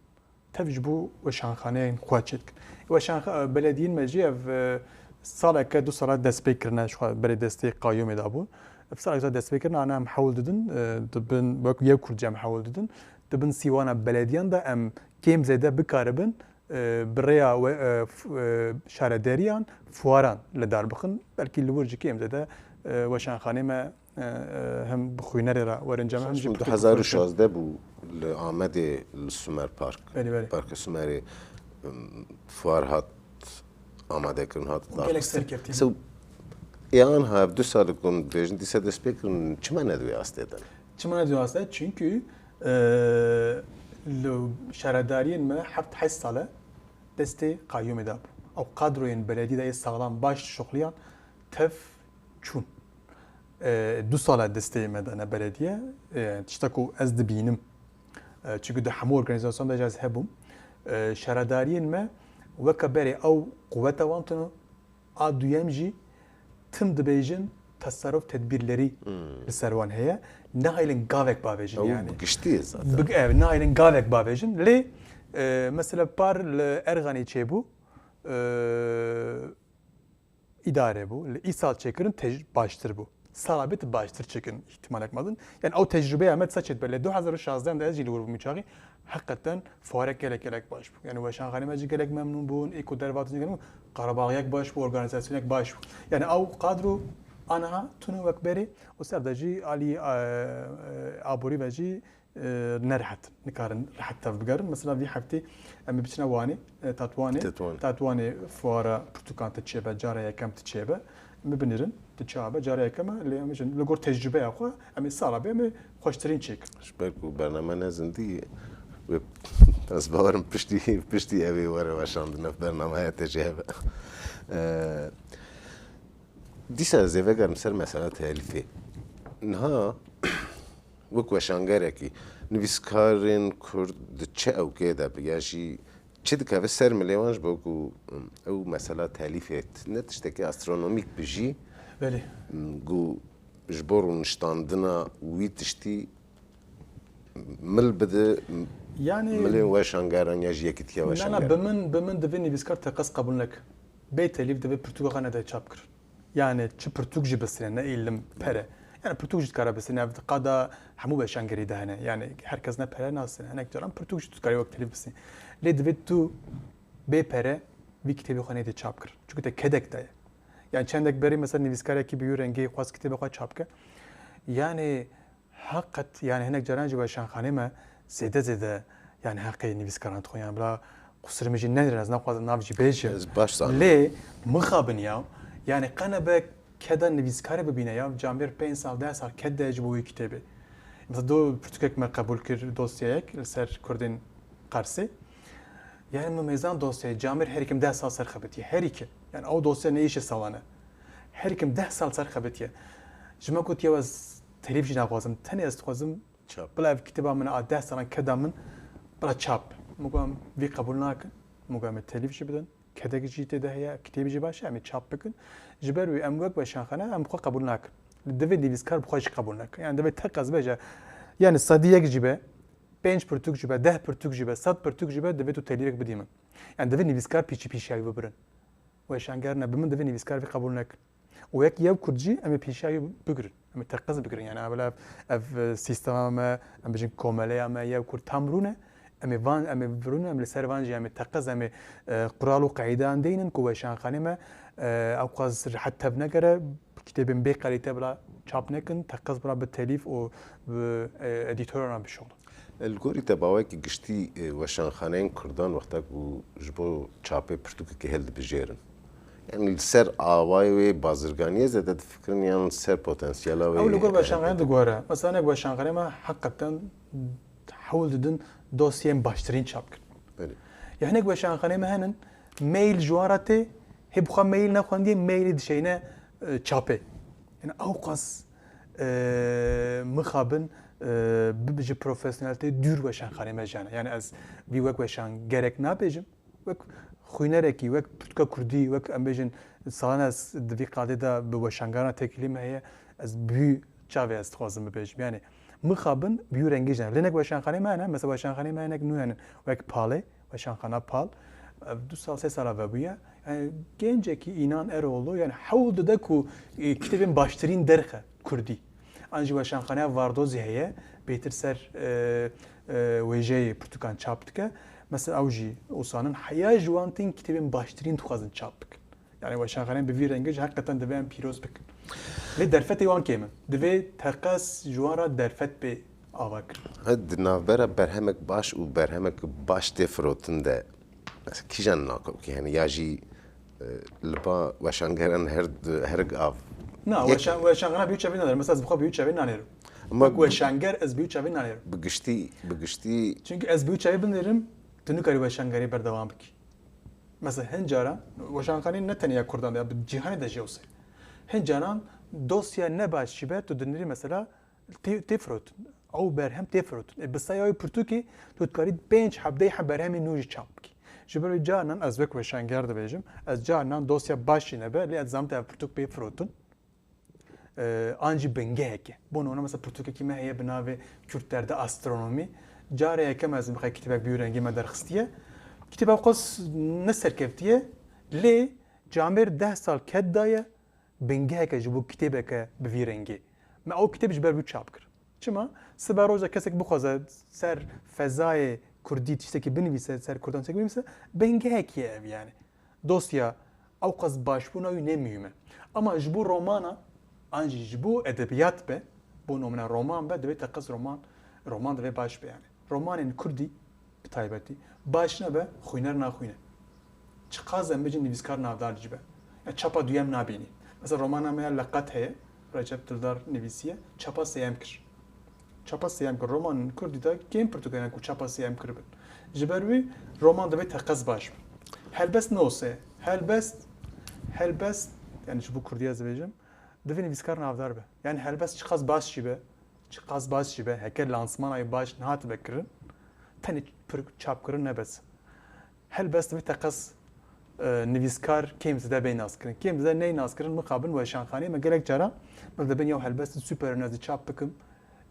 Tev ji bo weşanxaneyên xwe çêdikin. Weşanxa-, belediyên me jî ev, e, saleke, du sala destpê kirine, ji xwe berê destê qayyûmê de bûn. Ev saleke destpê kirine, ana em hewl didin, e, dibin, wek yew Kurd jî em hewl didin. Di bin sîwana belediyan de em kêm zêde bikaribin, e, bi rêya we, e, f-, e, şarederiyan fuaran li dar bixin. Belkî li wir jî kêm zêde, e, weşanxanê me, e, e, hem bi xwînerê re werin cem, hem jî Şaş bû, pirtûkê du hezar û şazde bû li Amedê li Sumer Park. Belê, belê. Parka Sumerê, em, fuar hat amadekirin, hat Gelek serkeftin. So, ê anha ev du sal ku em dibêjin, dîsa dest pê kirin, çima ne di wê astê de ne? Çima ne di wê astê? Çünkü, e, li şaredariyên me heft heşt sal e destê qayyûmê de bû. Ew kadroyên belediyê de yê saxlam baş dişuxliyan tev çûn. E, du sal e destê me de ne belediye. E, tişta ku ez dibînim. E, çünkü di hemû organîzasyon de jî ez hebûm. E, şaredariyên me weke berê ew quweta wan tune. A duyem jî tim dibêjin tasarruf tedbîrlerî Hmm. li ser wan heye. Nahêlin gavek bavêjin Ew yani. Bi giştî ye zaten. Bi, ev, nahêlin gavek bavêjin. Lê, e, mesela par li Erxanî çêbû, e, îdare bû. Li îsal çêkirin tej-, baştir bû. Sala bê tu baştir çêkin îhtimalek mezin. Yani ew tecrübeya me disa çêdibe. Lê du hezar û şazdeh de ez jî li wir bûm çaxî. Heqeten fuarek gelek gelek baş bû. Yani weşanxanê me jî gelek memnûn bûn. Ê ku dervat jî gelek bûn. Qarabaxiyek baş bû, organizasyonek baş bû. Yani ew qadro aniha tune wek berê. Û ser de jî alî, e, e, aborî ve jî e, nerehet in. Nikarin rehet tev bigerin. Mesela vî heftê em ê biçine Wanê, e, Tatwanê. Tetwan. Tatwanê fuara pirtûkan tu çêbe, cara yekem tu çêbe. Em ê binêrin, tu çabe, cara yekem e, lê em ê jî li gor tecrübeya xwe, em ê sala bê, em ê xweştirîn çêkin. Ji ber ku bername ne zindî, wê ez bawerim piştî, piştî ew ê were weşandin, ev bernameya te jê hebe. E, dîsa ez ê vegerim ser mesela telîfê. Niha Wek weşangerekî, nivîskarên Kurd di çi ewkê de bi ya jî çi dikeve ser milê wan ji bo ku, em, ew mesela telîfê ne tiştekî astronomîk bi jî, Belê. em, ku ji bo rûniştandina wî tiştî mil bide, em, Yani milê weşangeran ya jî yekîtiya Na, na, weşangeran. Bi min, bi min divê nivîskar teqez qebûl neke. Bê telîf divê pirtûka xwe nede çap kir. Yani çi pirtûk jî bisîne, ne îlim pere. Yani pirtûk jî dikare bisîne, ev di qada hemû weşangerî de hene. Yani her kes ne pere nasîne. Hinek caran pirtûk jî dikare wek telîf bisîne. Lê divê tu bê pere vî kitêbê xwe nêdî çap kir. Çunku te kedek daye. Yani çendek berî mesela nivîskarekî bi wî rengî xwest kitêbê xwe çap ke. Yani Heqet, yani hinek caran jî weşanxanê me zêde zêde, yani heqê nivîskaran dixwe, yani bila qusirê min jî nenêrin, ez naxwazim nav jî bêjim. Ez baş zanim. Lê mixabin ya, yani qene be keda nivîskarê bibîne ya, camêr pênc sal, deh sal ked de ji bo wî kitêbê. Mesela do pirtûkek me qebûl kir, dosyayek li ser Kurdên Qersê. Yani min mêzan dosyayê, camêr herî kim deh sal ser xebitiye, herî kim. Yani ew dosya ne îşê salan e. Herî kim deh sal ser xebitiye. Ji me gotiye ez telîf jî naxwazim. Tenê ez dixwazim Çap. Bila ev kitêba min a deh salan keda min bila çap. Min got em vî qebûl nakin. Min got em ê telîf jî bidin. Kedek jî tê de heye, kitêb jî baş e, em ê çap bikin. Ji ber wî em wek weşanxane em xwe qebûl nakin. Divê nivîskar bi xwe jî qebûl neke. Yani divê teqez bêje, yani sedî yek jî be, pênc pirtûk jî be, deh pirtûk jî be, sed pirtûk jî be, divê tu telîfek bidî min. Yani divê nivîskar pîçî pîşiya wî bibirin. Weşanger ne, bi min divê nivîskar vî qebûl nekin. Û wek yew Kurd jî em ê pîşiya wî bigirin. Em ê teqez bigirin. Yani evela ev, ev, e, sîstema me, em bijin komeleya me, yew Kurd tam rûne. Em ê van, em ê virûne, em li ser van jî em ê teqez, em ê, e, qural û qeydan deynin ku weşanxanê me, e, ew qas rehet tev negere, kitêbên bê kalîte bila çap nekin, teqez bila bi telîf û bi, e, edîtoran bişoxlin. Li gorî te bawekî giştî, e, weşanxaneyên Kurdan wexta ku ji bo çapê pirtûkekê hildibijêrin, yani li ser awayê wê bazirganiyê zêde difikirin yan li ser potansiyela wê? Ew li gor weşanxaneyê digore. Mesela hinek weşanxaneyê me heqeten hewl didin dosyên baştirîn çap kirin. Belê. Ya hinek weşanxaneyê me henin, mail ji wan re tê, hê bi xwe mail nexwendiye, mailê dişeyne, e, çapê. Yani ew qas, e, mixabin, e, bi, ji profesyoneltê dûr weşanxanê me jane. Yani ez vî wek weşangerek nabêjim. Wek xwînerekî, wek pirtûka kurdî, wek em bêjin, salan ez di vî qadê de bi weşangerana têkilî me heye, ez bi wî çavê ez dixwazim bibêjim. Yani mixabin bi wî rengî jane. Lê hinek weşanxanê me hene, mesela weşanxanê me hinek nû hene, wek Palê, weşanxana Pal. Ev du sal, sê sala vebûye. Yani gencekî Înan Eroğlu, yani hewl dide ku, e, kitêbên baştirîn derxe kurdî. An jî weşanxaneya Vardozî heye, bêtir ser, e, e, wêjeyê pirtûkan çap dike. Mesela ew jî wisa nin, heya ji wan tên kitêbên baştirîn dixwazin çap bikin. Yani weşanxaneyên bi vî rengî jî heqeten divê em pîroz bikin. Lê derfetê wan kêm in. Divê teqez ji wan re derfet bê ava kirin. He, di navbera berhemek baş û berhemek baş tê firotin de kîjan nakokî hene ya jî, e, li ba weşangeran her du, herik av? Na, Yek- weşan-, weşangera bi wî çavê nanêrim. Mesela ez bi xwe bi wî çavê nanêrim. Ama Wek weşanger ez bi wî çavê nanêrim. Bi giştî, bi giştî Çünkü ez bi wî çavê binêrim, tu nikarî weşangerê berdewam bikî. Mesela hin caran, weşanxaneyên ne tenê ya Kurdan de, ya bi cîhanê de jî ew sê. Hin caran dosya ne baş jî be, tu dinirî mesela tê, tê firotin. Ew berhem tê firotin. E, bi saya wê pirtûkê tu dikarî pênc heb, deh heb berhemê nû jî çap bikî. Ji ber wê carinan ez wek weşanger dibêjim, ez carinan dosya baş jî nebe, lê ez zanim te ev pirtûk bê firotin. E, an jî bingehek e. Bo nimûne mesela pirtûkekî me heye bi navê Kürt derde astronomî. Cara yekem ez bixwe kitêbek bi wî rengî me derxistiye. Kitêba xwe s-, ne serkevtiye, lê camêr deh sal ked daye, bingeheke ji bo kitêbeke bi vî rengî. Me ew kitêb ji ber wî çap kir. Çima? Sibe roja kesek bixwaze ser fezayê kurdî tiştekî binivîse, ser kurdan tiştekî binivîse, bingehekî ye ev yani. Dosya ew qas başbûna wî ne muhîm e. Ama ji bo romana, an jî ji bo edebiyat be, bo nomine roman be, divê teqez roman, roman divê baş be yani. Romanên kurdî bi taybetî baş nebe, xwîner naxwîne. Çiqas em bêjin nivîskar navdar jî be. Ya çapa duyem nabînî. Mesela romana me ya Leqet heye, Recep Dildar nivîsiye, çapa sêyem kir. Çapa sêyem kir. Romanên kurdî de kêm pirtûk hene ku çapa sêyem kiribin. Ji ber wî roman divê teqez baş be. Helbest ne wise. Helbest, helbest, yani ji bo kurdî ez dibêjim, divê nivîskar navdar be. Yani helbest çiqas baş jî be, çiqas baş jî be, heke lansmana wî baş nehatibe kirin, tenê pir çapkirin ne bes. Helbest divê teqez, e, nivîskar kêm zêde bê naskirin. Kêm zêde ney naskirin, mixabin weşanxaneyê me gelek caran, min dibin ya helbestê super in, ez ê çap bikim,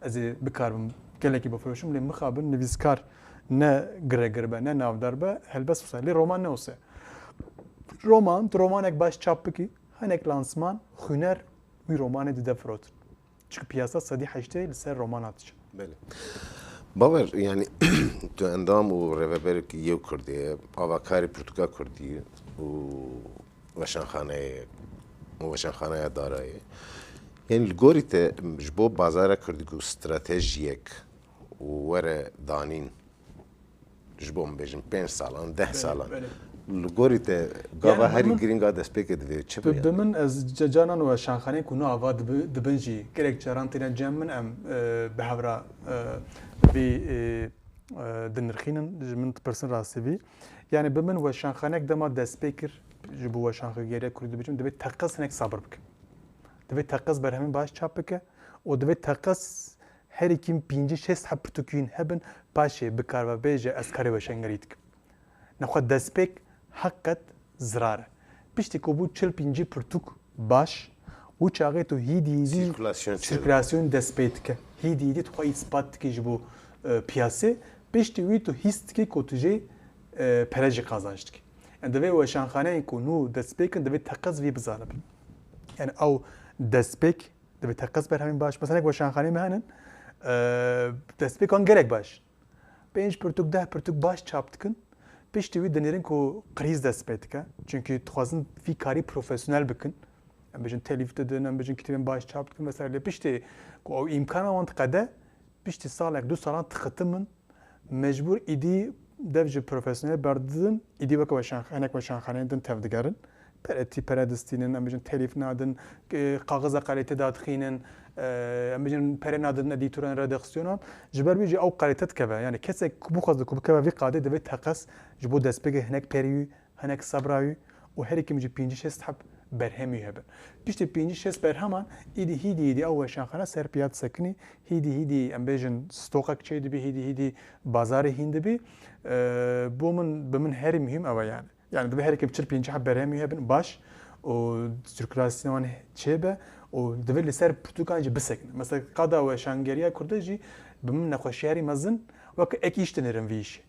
ez ê bikaribim gelekî bifiroşim, lê mixabin nivîskar ne giregir be, ne navdar be, helbest wisa. Lê roman ne wisa. Roman, tu romanek baş çap bikî, hinek lansman, xwîner wî romanê dide firotin. Çunku piyasa sedî heştê li ser roman hatiş e. Belê. Bawer, yani tu endam û rêveberekî yê Kurdî ye, avakarê pirtûka Kurdî û weşanxaneyê û weşanxaneya Darayê. Yani li gorî te ji bo bazara Kurdî ku stratejiyek û were danîn, ji bo, min bêjin, pênc salan, deh salan. Belê. Li gorî te gava herî giring a destpêkê divê çi be? Bi min, ez canan weşanxaneyên ku no ava dibin jî gelek caran têne cem min, em bi hev re vî dinirxînin, ji min dipirsin rastî vî. Yani bi min weşanxanek dema destpê kir, ji bo weşanxegeriya kurdî dibêjim, divê teqez hinek sabir bike. Divê teqez berhemên baş çap bike û divê teqez herî kêm pêncî şêst heb pirtûkîn hebin, paşê bikaribe bêje ez karê weşangerî dikim. Nexwe destpêk heqet zirar e. Piştî ku bû çil pêncî pirtûk baş, wî çaxê tu hîdî hîdî sirkulasyon dest pê dike. Hîdî hîdî tu xwe îspat dikî ji bo e, piyasê. Piştî wî tu hîs dikî ku tu jê e, pere jî qazanç dikî. Yani divê weşanxaneyên ku nû destpêk in divê teqez vî bizanibin. Yani ew destpêk Divê teqez berhemên baş. Mesela weşanxaneyê me hene, e, destpêkan gelek baş. Pênc pirtûk, deh pirtûk baş çap dikin. Piştî wî dinêrin ku krîz dest pê dike. Çunkî dixwazin vî karî profesyonel bikin. Em bêjin telîf didin, em bêjin kitêbên baş çap dikin vesaire. Lê piştê ku ew îmkana wan diqede, piştî salek, du salan dixitin min. Mecbûr îdî dev ji profesyonelê berdidin, îdî weke weşan-, hinek weşanxaneyên din tevdigerin. Pere tî, pere distînin, em bêjin telîf nadin, e, kaxiza kalîte dadixînin, e, em bêjin pere nadin edîtoran, redaksiyonan. Ji ber wî jî ew kalîte dikeve. Yani kesek ku bixwaze ku bikeve vî qadê divê teqez ji bo destpêkê hinek perî wî, hinek sebra wî û herî kêm jî pêncî şêst heb berhemî hebin. Piştî pêncî şêst berheman îdî hîdî hîdî ew weşanxane ser piya disekinî, hîdî hîdî em bêjin stoqek çê dibî, hîdî hîdî bazarê hîn dibî. Eee, bo min, bi min herî muhîm ew e yani. Yani divê herî kêm çil pêncî heb berhemî hebin baş û sirkulasyon çê be û divê li ser pirtûkan jî bisekine. Mesela qada weşangeriya kurde jî bi min nexweşî herî mezin weke ek îş dinêrin vî îşê.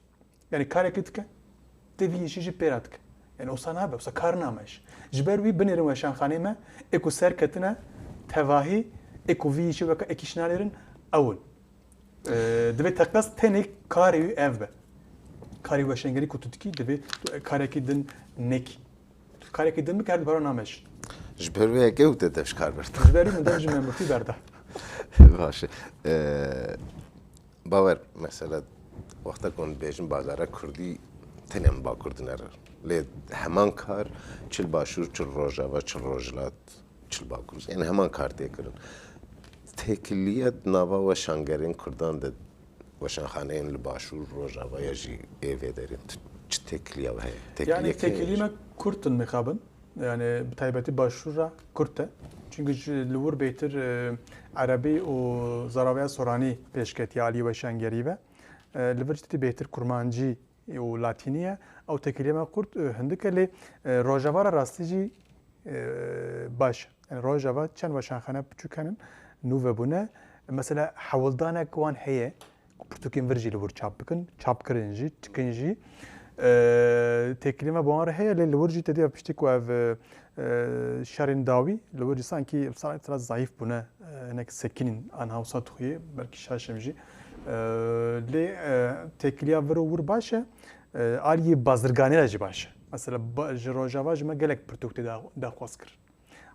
Yani karekî dike, tê vî îşî jî pê re dike. Yani wisa nabe, wisa kar name ji. Ji ber wî binêrin weşanxaneyê me, ê ku ser ketine tevahî, ê ku vî îşî weke ek îş nanêrin, ew in. Ee, divê teqez tenê karê wî ev be. Karê weşangerî ku tu dikî, divê tu karekî din nekî. Tu karekî din bike, her du para name ji. Ji ber wê yekê û te dev ji kar berda. Ji ber wî min dev ji memurtî berda. Baş e. Ee, Bawer, mesela, wexta ku em dibêjin bazara kurdî, tenê em bakur dinere. Lê heman kar, çil başûr, çil rojava, çil rojhilat, çil bakur. Yani heman kar tê kirin. Têkiliya di nava weşangerên kurdan de, weşanxaneyên li başûr, rojava ya jî ê vê derê, çi têkiliya heye? Yani têkiliyeke têkilî me kurt in mixabin. Yani bi taybetî başûr re kurt e. Çünkü ji, li wir bêhtir, e, erebî û zaraveya soranî pêşketiye alî weşangerî ve. E, li vir jî tê bêhtir kurmancî û latînî ye. Ew têkiliyê me kurt, e, hindik e lê, e, rojava re rastî jî, e, baş e. Yani rojava çend weşanxane piçûk henin, nû vebûne. Mesela hewldanek wan heye. Pirtûkên vir jî li wir çap bikin, çap kirin jî, dikin jî. E, têkilî me bi wan re heye, lê li wir jî te dî ev piştî ku ev, e, şerên dawî, li wir jî sankî, sankî biraz zayîf bûne, e, hinek sekinîn, anha wisa dixuye, belkî şaş im jî. E, lê, e, têkiliya vir û wir baş e, e, aliyê bazirganê re jî baş e. Mesela, ba-, ji Rojava ji me gelek pirtûk tê da-, daxwaz kir.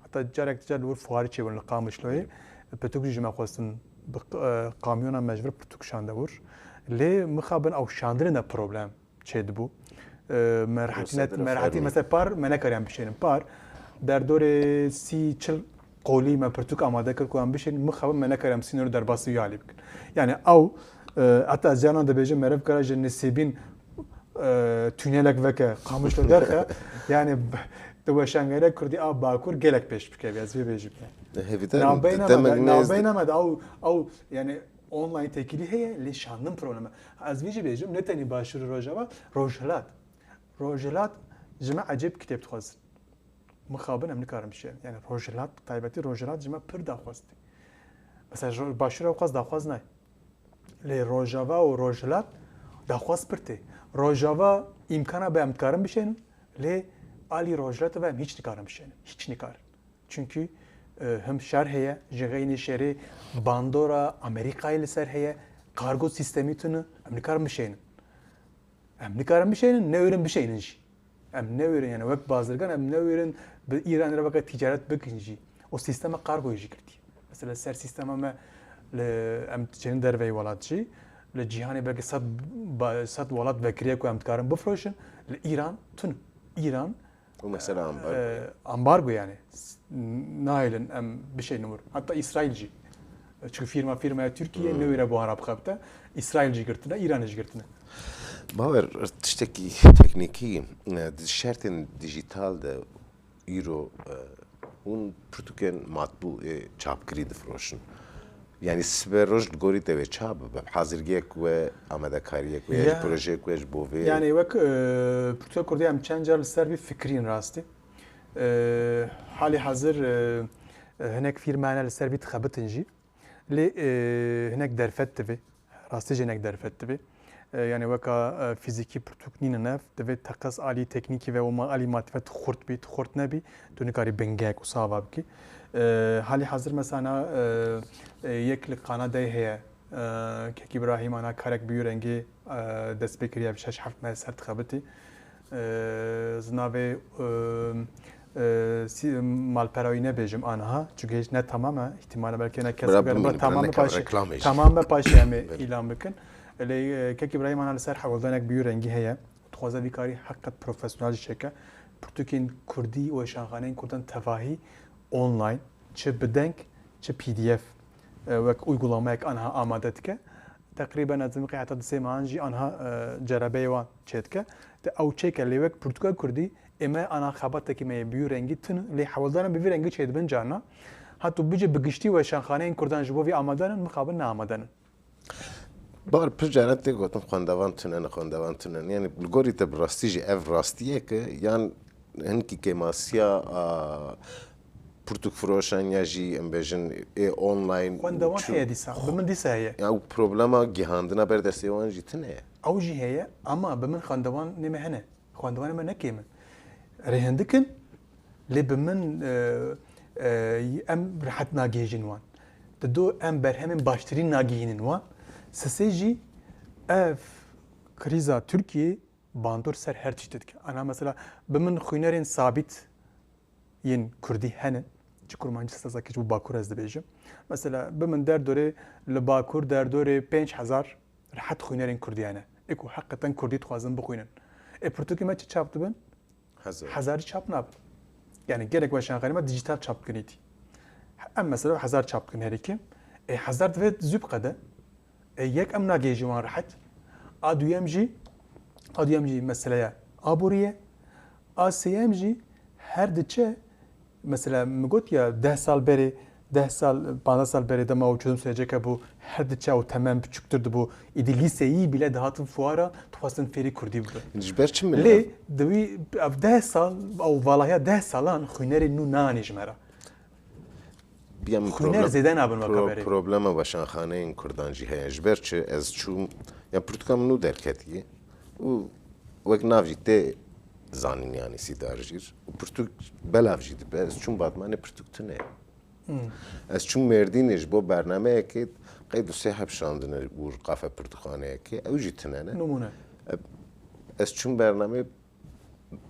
Heta carek dicar li wir fuarî çêbûn li Qamişloyê. Pirtûk jî ji me xwestin bi q-, e, kamyona me ji vir pirtûk şande wir. Lê mixabin ew şandinê de problem çêdibû. E, me rehetî net, me rehetî mesela par me nekariyan bişênin. Par derdorê sî çil qolî me pirtûk amade kir ku em bişênin. Mixabin me nekariyan sînorê derbasî wî alî bikin. Yani ew, e, heta ez canan dibêjim meriv kara ji Nisêbîn e, tünelek veke, Qamişlo derxe, yani b-, di weşangerê Kurdî a Bakur gelek pêş bikeve, ez vê bêjim. Hêvîdar im, Navbeyna me de, navbeyna me de ew, ew, yani online têkilî heye, lê şandin problem e. Ez vê jî bêjim, ne tenî Başûr û Rojava, Rojhilat. Rojhilat ji me ecêb kitêb dixwazin. Mixabin em nikarin bişêrin. Yani Rojhilat, taybetî Rojhilat ji me pir daxwaz tê. Mesela Ro-, Başûr ew qas daxwaz nayê. Lê Rojava û Rojhilat daxwaz pir tê. Rojava îmkana be em dikarin bişênin, lê alî Rojhilat ve em hîç nikarin bişênin. Hîç nikarin. Çünkü, e, him şer heye, ji xeynî şerê bandora Amerîkayê li ser heye, kargo sîstemî tune, em nikarin bişênin. Em nikarin bişênin, newêrin bişênin jî. Em newêrin, yani wek bazirgan em newêrin bi Îranê re weke tîcaret bikin jî. O sîstema kargoyê jî girtî. Mesela ser sîstema me li, em diçênin derveyî welat jî, li cîhanê belkî sed ba-, sed welat vekiriye ku em dikarin bifroşin, li Îran tune. Îran Û mesela ambargo. E, ambargo yani. S-, nahêlin em bişênin wir. Hatta Îsraîl jî. Çünkü firma, firmaya Tirkiye Hmm. newêre buhara bixebite. Îsraîl jî girtine, Îranê jî girtine. Bawer, tiştekî teknîkî, e, di şertên dîjîtal de îro, e, hûn pirtûkên matbû ê çapkirî difroşin. Yani sibe roj li gorî te wê çawa bibe? Hazirgiyek we, amadekariyek we, ya jî Ya. projeyek we ji bo vê? Yani wek, e, pirtûka kurdî em çend car li ser vî fikirîn rastî. E, halî hazir, e, e, hinek fîrmane li ser vî dixebitin jî. Lê, e, hinek derfet divê. Rastî jî hinek derfet divê. E, yani weka, e, fîzîkî pirtûk nînin ev. Divê teqez alî teknîkî ve û ma-, alî matî ve tu xurt bî, tu xurt nebî, tu nikarî bingehek wisa ava bikî. E, halî hazir mesela, e, e, yek li Kanadayê heye. E, Kek Îbrahîm ana karek bi wî rengî, e, dest pê kiriye, bi şeş heft meh ser dixebitî. E, zinavê, e, e, sî-, malpera wî nebêjim aniha, çünkü hêj ne tamam e, îhtîmale belkê ne kes Bira bigere, bira bimîne, bira tamam e neke paşê, reklamê jî. Tamam e paşê em ê Bira. îlan bikin. Lê, e, Kek Îbrahîm ana li ser hewldanek bi wî rengî heye. Dixwaze vî karî heqet profesyonel jî çêke. Pirtûkên kurdî û weşanxaneyên kurdan tevahî online, çi bi deng, çi P D F, e, wek uygulamayek anha amade dike. Teqrîben ez dimiqî heta di sê mehan jî anha, e, cerebeyê wan çêdike. Te ew çêke lê wek pirtûka kurdî, ê me ana xebatekî me yê bi wî rengî tune, lê hewldaran bi vî rengî çêdibin carna. Hatû bicê bi giştî weşanxaneyên kurdan ji bo vî amade nin, mixabin ne amade nin. Bar pir caran tê gotin xwendevan tune ne, xwendevan tune ne. Yani li gorî te bi rastî jî ev rastiyek e, yan hinkî kêmasiya, a, pirtûkfiroşan ya jî em bêjin ê online Xwendevan çi- heye dîsa. Bi min dîsa heye. Ya ew problema gihandina ber destê wan jî tune ye. Ew jî heye, ama bi min xwendevan nê me hene. Xwendevanê me ne kêm in. Rêhindik in, lê bi min, e, e, em rehet nagihêjin wan. Dido em berhemên baştirî nagihînin wan. Sisê jî ev krîza Tirkiyê bandor ser her tiştî dike. Ana mesela bi min xwînerên sabît yên kurdî hene. Ji kurmancî sazakî ji bo Bakur ez dibêjim. Mesela bi min derdorê li Bakur derdorê pênc hezar rehet xwînerên kurdî hene. Ê ku heqeten kurdî dixwazin bixwînin. Ê pirtûkê me çi çap dibin? Hezar. Hezarî çap nabin. Yani gelek weşanxanê me dijital çap dikin îdî. Em mesela hezar çap dikin herî kêm. Ê hezar divê zû biqede. Ê yek em nagihêjin wan rehet. A duyem jî, a duyem jî meseleya aborî ye. A sêyem jî her diçe, mesela min got ya deh sal berê, deh sal, panzdeh sal berê dema û çözüm süreci hebû, her diçe û temen biçûktir dibû. Îdî lîseyî bile dihatin fuara, dixwestin fêrî kurdî bibin. Ji ber çi millet? Lê di wî ev deh sal, ew valahiya deh salan xwînerê nû nanî ji me re. Bîya min Xwîner problem-, zêde nabin weka pro-, berê. Problema weşanxaneyên kurdan jî heye. Ji ber çi ez çûm, ya pirtûka min nû derketiye û wek nav jî tê zanîn, yanî Sîdar Jîr û pirtûk belav jî dibe. Ez çûm Batmanê, pirtûk tune ye. Hmm. Ez çûm Mêrdînê ji bo bernameyekê, qey du sê heb şandine û qafe pirtûkxaneyekê, ew jî tune ne. Nimûne. E, ez çûm bernameyê,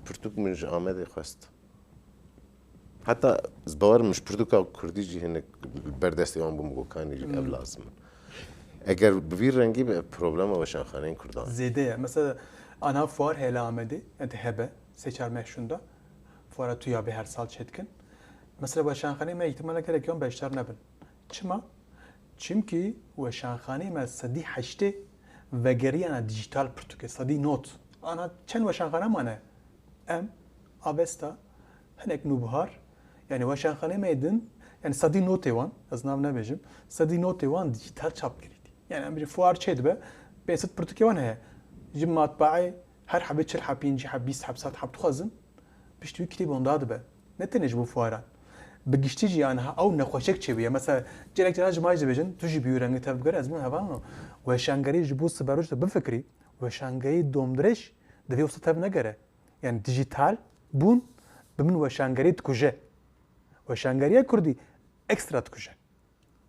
pirtûk min ji Amedê xwest. Heta ez bawer im ji pirtûka kurdî jî hinek li ber destê wan bûm, gokanî jî ev Hmm. lazim in. Eger bi vî rengî be, problema weşanxaneyên kurdan. Zêde ye. Mesela, ana fuar heye li Amedê, yani hebe, sê çar meh şûnda. Fuara TÜYABê her sal çêdikin. Mesela, weşanxaneyê me îhtimala gelek yan beşdar nebin. Çima? Çimkî weşanxaneyê me sedî heştê vegeriyana dijîtal pirtûkê, sedî nod. Ana çend weşanxane mane? Em, Avesta, hinek Nûbihar, yani weşanxaneyê me din, yani sedî notê wan, ez nav nebêjim, sedî notê wan dijîtal çap kirî. Yani em bêjin fuar çê dibe, pênc sed pirtûkê wan heye. Ji matbaê her hebê çil heb, pêncî heb, bîst heb, sed heb dixwazin, piştî wî kitêb onda dibe. Ne tenê ji bo fuaran. Bi giştî jî, yani, ha, ew nexweşek çêbûye. Mesela, gelek caran ji me jî dibêjin, tu jî bi wî rengî tevbigere, ez bim hevalno. Weşangerî ji bo siberoş de bifikirî, weşangerî domdirêj divê wisa tevnegere. Yani, dijîtal bûn bi min weşangerî dikuje. Weşangeriya kurdî ekstra dikuje.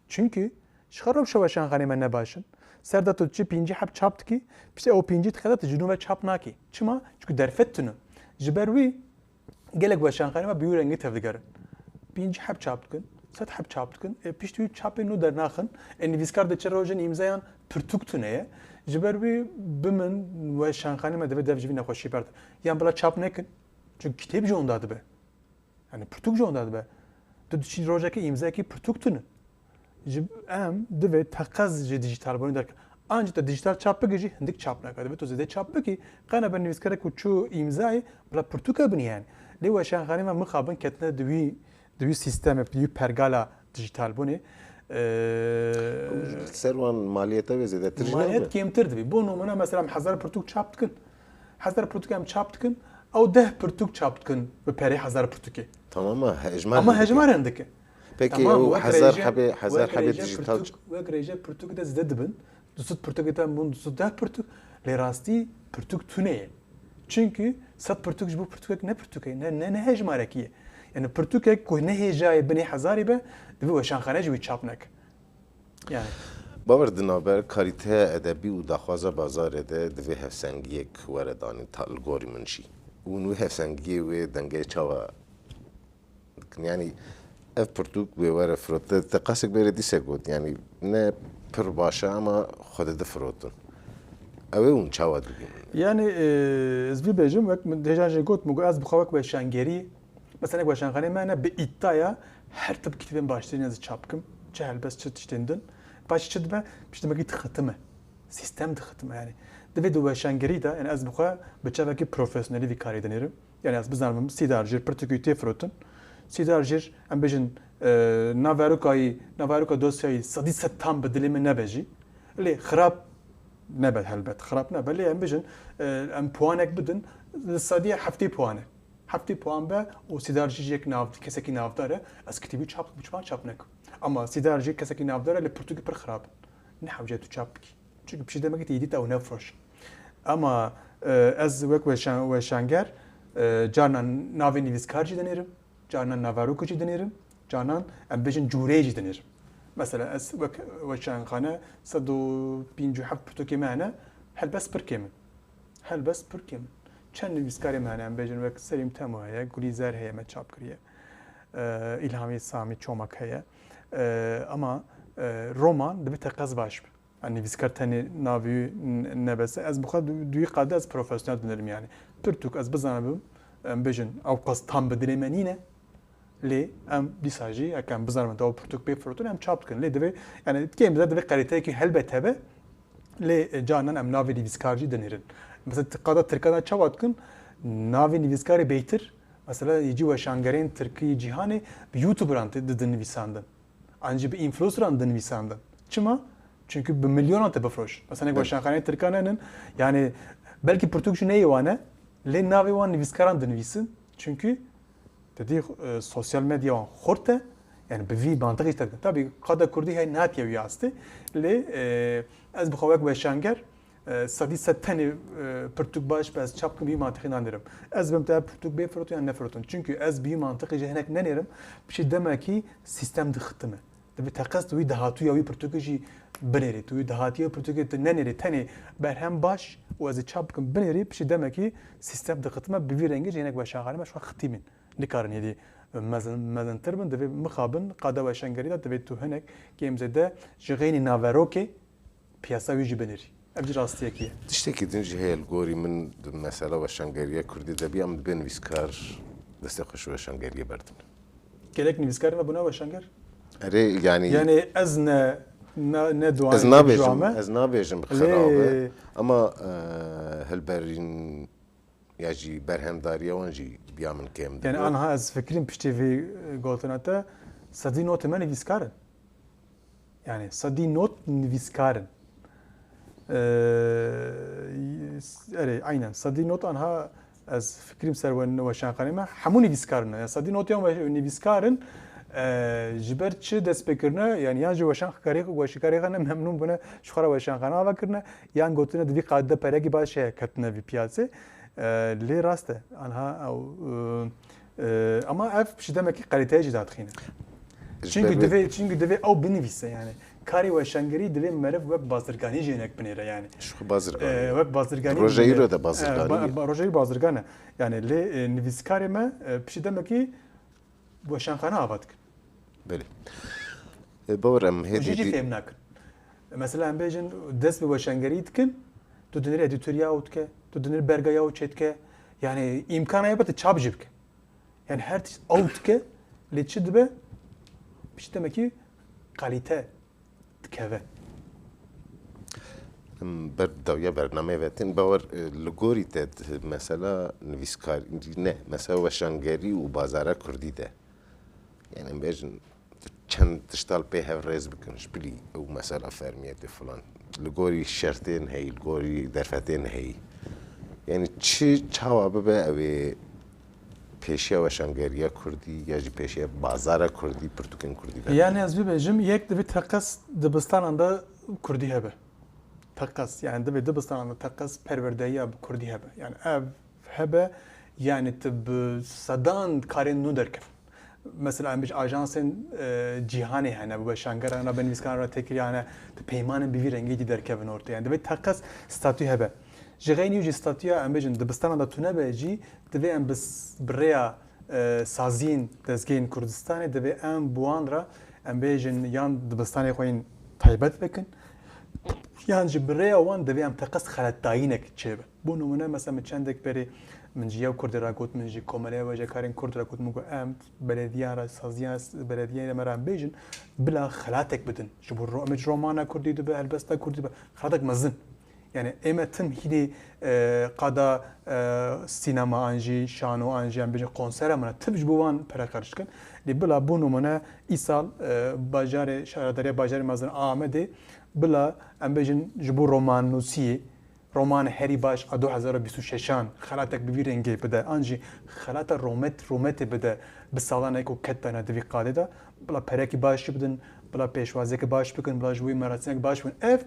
Çimkî ji xwe rewşa weşanxanê me ne baş in. Ser de tu diçî pêncî heb çap dikî, piştî ew pêncî dixete tu ji nû ve çap nakî. Çima? Çimkî derfet tune. Ji ber wî gelek weşanxanê me bi wî rengî tevdigerin. Pêncî heb çap dikin, sed heb çap dikin, ê piştî wî çapê nû dernaxin. Ê nivîskar diçe rojin îmzayan pirtûk tune ye. Ji ber wî bi min weşanxanê me divê dev ji vî nexweşî berde. Yan bila çap nekin. Çimkî kitêb ji onda dibe. Yani pirtûk ji onda dibe. Tu diçî rojekê îmzayekî pirtûk tune. Ji em divê teqez ji dijîtalbûnê derke. Ancî te dijîtal çap bikî jî hindik çap nake. Divê tu zêde çap bikî, qe nebe nivîskarek ku çû îmzayê bila pirtûke binî yani. Lê weşanxanê me mixabin ketine di wî, di wî sîstemê, di wî pergala dijîtalbûnê. Ee, Ser wan maliyeta wê zêdetir jî Maliyet nabe? Kêmtir dibî. Bo nimûne mesela em hezar pirtûk çap dikin. Hezar pirtûk em çap dikin, ew deh pirtûk çap dikin bi perê hezar pirtûkê. Tamam, ama hejmar Ama hejmar hindik e. Peki Tamam, o wek hezar rêje, hebê, hezar wek hebê rêje dijîtal pirtûk, wek rêje pirtûk de zêde dibin. Du sed pirtûkê te bûn du sed deh pirtûk. Lê rastî pirtûk tune ye. Çimkî sed pirtûk ji bo pirtûkek ne pirtûkê, ne, ne, ne hejmarekî ye. Yani pirtûkek ku ne hêjayê binê hezarî be, divê weşanxane jî wî çap neke. Yani. Bawer, di navber karîteya edebî û daxwaza bazarê de divê hevsengiyek were danîn, ta li gorî min jî. Û hûn wê hevsengiyê, wê dengê çawa dikin? Yani ev pirtûk wê were firotin. Te qasek berê dîse got, yani ne pir baş e ama xwe dide firotin. Ew ê hûn çawa dibînin? Yani, e, ez vî bêjim, wek min dejan jê got, min got, ez bi xwe wek weşangerî, mesela, wek weşanxaneyê me ne bi îdaya her tip kitêbên baştirîn ez çap bikim. Çi helbest, çi tiştên din. Paşê çi dibe? Pişt demekî dixitime. Sîstem dixitime yani. Divê di weşangerî de, yani ez bi xwe bi çavekî profesyonelî vî karî dinêrim. Yani ez bizanim Sîdar Jîr pirtûkî tê firotin. Sîdar Jîr, em bêjin, e, naverokayî, naveroka dosyayî sedî sed tam bi dilê min nebe jî. Lê xirab nebe helbet, xirab nebe. Lê em bêjin, e, em puanek bidin, li sedî heftê puan e. Heftê puan be û Sîdar Jîr yek nav, kesekî navdar e, ez kitêbî çap, çima çap nekim. Ama Sîdar Jîr kesekî navdar e, lê pirtûkî pir xirab in. Ne hewce tu çap bikî. Çimkî piştî demekî tu îdî te ew nefroş. Ama, e, ez wek weşan-, weşanger, e, carnan navê nivîskar jî dinêrim, carnan naverok jî dinêrim, carnan em bêjin cûreyê jî dinêrim. Mesela ez wek weşanxane sed û pêncî û heft pirtûkê me hene, helbest pir kêm in. Helbest pir kêm in. Çend nivîskarê me hene, em bêjin wek Selîm Temo heye, Gulîzer heye me çap kiriye. E, Îlhamî Samî Çomak heye. E, ama, e, roman divê teqez baş be. Yani nivîskar tenê navê wî n-, nebese. Ez bi xwe du-, duyî qade ez profesyonel dinêrim yani. Pirtûk ez bizanibim, em bêjin, ew qas tam bi dilê me nîne. Lê em dîsa jî, heke em bizanibin, ew pirtûk bê firotin, em çap dikin. Lê divê, yani kêm de divê kalîteyekî helbet hebe. Lê, e, carnan em navê nivîskar jî dinêrin. Mesela ti-, qada tirkan de çawa dikin? Navê nivîskarê bêtir, mesela yê cî weşangerên tirkî cîhanê bi youtuberan tê didin nivîsandin. An jî bi influenceran dinivîsandin. Çima? Çimkî bi milyonan te bifroşin. Mesela, hinek Evet. weşanxaneyên tirkan henin, yani belkî pirtûk jî neyê wan e, lê navê wan nivîskaran dinivîsin. Çimkî te dî, e, sosyal medya wan xurt e, yani bi vî mantiqî jî te dikin. Tabî qada kurdî hey nehatiye wî astê, lê, e, ez bi xwe wek weşanger, e, sedî sed tenê, e, pirtûk baş be ez çap bikim, bi wî mantiqî nanêrim. Ez bim te pirtûk bê firotin yan nefirotin. Çimkî ez bi wî mantiqî ji hinek nenêrim, piştî demekî sîstem dixitime. Divê teqez tu wî dahatûya wî pirtûkê jî binêrî. Tu wî dahatûya wî pirtûkê tu nenêrî, tenê berhem baş û ez ê çap bikim binêrî, piştî demekî sîstem dixitime, bi vî rengî jî hinek weşanxanê me ji xwe xitîbîn. Nikarin êdî mezin, mezintir bin, divê mixabin qada weşangerî de, divê tu hinek kêm zêde ji xeynî naverokê piyasa wî jî binêrî. Ev jî rastiyekî ye. Tiştekî din jî heye li gorî min, di mesela weşangeriya kurdî de bî, em dibê nivîskar destê xwe ji weşangeriyê berdin. Gelek nivîskarên me bûne weşanger? Erê, yanî Yani ez ne, ne, ne duayê ez nabêjim, ez nabêjim xirab e. Ama, e, hilberîn ya jî berhemdariya wan jî biya min kêm dibe. Yani anha ez fikirîm piştî vî, e, gotina te, sedî notê me nivîskar in. Yani sedî not nivîskar in. E, erê, aynen. Sedî not anha ez fikirîm ser we-, weşanxanê me. Hemû nivîskar in. Yani sedî not yan we-, nivîskar in. E, ji ber çi dest pê kirine? Yani yan ji weşankarê-, weşîkarê xwe ne memnûn bûne, ji xwe re weşanxane ava kirine, yan gotine di vî qadê de perekî baş heye, ketine vî piyasê. E, lê rast e. Anha ew, e, e, ama ev ji demekî kalîteyê jî dadixîne. Çimkî divê, çimkî divê ew binivîse yani. Karê weşangerî divê meriv wek bazirganî jî hinek binêre yani. Ji xwe bazirganî. E, wek bazirganî. Roja îro de bazirganî. E, ba-, ba-, roja îro bazirgan e. Yani lê, e, nivîskarê me, e, piştî demekî weşanxane ava dikin. Belê. E, bawer em hê Û jî jî dî- fêm nakin. Mesela em bêjin dest bi weşangerî dikin, tu dinir edîtoriya ew dike, tu dinir berga ew çêdike. Yani îmkana ye be tu çap jî bike. Yani her tişt ew dike, lê çi dibe? Pişt demekî kalîte dikeve. Em ber dawiya bernameyê ve tên. Bawer, e, li gorî te di mesela nivîskar-, ne, mesela weşangerî û bazara kurdî de. Yani em bêjin, tu çend tişta li pê hev rêz bikin, ji bilî ew mesela fermiyetê filan. Li gorî şertên heyî, li gorî derfetên heyî. Yani çi çawa bibe ew ê pêşiya weşangeriya kurdî ya jî pêşiya bazara kurdî, pirtûkên kurdî be. Yani ez bibêjim, yek divê teqez dibistanan de kurdî hebe. Teqez, yani divê dibistanan de teqez perwerdehiya bi kurdî hebe. Yani ev hebe, yani tu bi sedan karên nû derkevin. Mesela em bêjin ajansên, e, cîhanê hene, bi weşangeran re, bi nivîskaran re têkiliya hene, tu peymanên bi vî rengî dî derkevin ortê. Yani divê teqez statû hebe. Ji xeynî jî statûya em bêjin dibistana de tune be jî, divê em bi s-, bi rêya, e, saziyên dezgehên Kurdistanê, divê em bi wan re, em bêjin, yan dibistanê xwe yên taybet vekin, yan jî bi rêya wan divê em teqez xeletdayînek çêbe. Bo nimûne, mesela min çendek berê min ji yew Kurdê re got, min ji Komeleya Wêjekarên Kurd re got, min got, em belediyan re, saziyan s-, belediyeyê me re em bêjin, bila xelatek bidin. Ji bo ro-, em ji romana Kurdî dibe, helbesta Kurdî dibe, xelatek mezin. Yani ê me tim hînî, e, qada, e, sînema an jî şano an jî em bêjin konsera me re tim ji bo wan pere xerc dikin. Lê bila bo nimûne îsal, e, bajarê, şaredariya bajarê mezin a Amedê bila em bêjin ji bo romannûsiyê, romanê herî baş a du hezar û bîst û şeşan xelatek bi vî rengê bide, an jî xelata romet, rometê bide, bi salan eko ket dana di vî qadê de, bila perekî baş jî bidin, bila pêşwaziyeke baş bikin, bila ji bo wî merasîmek baş bikin. Ev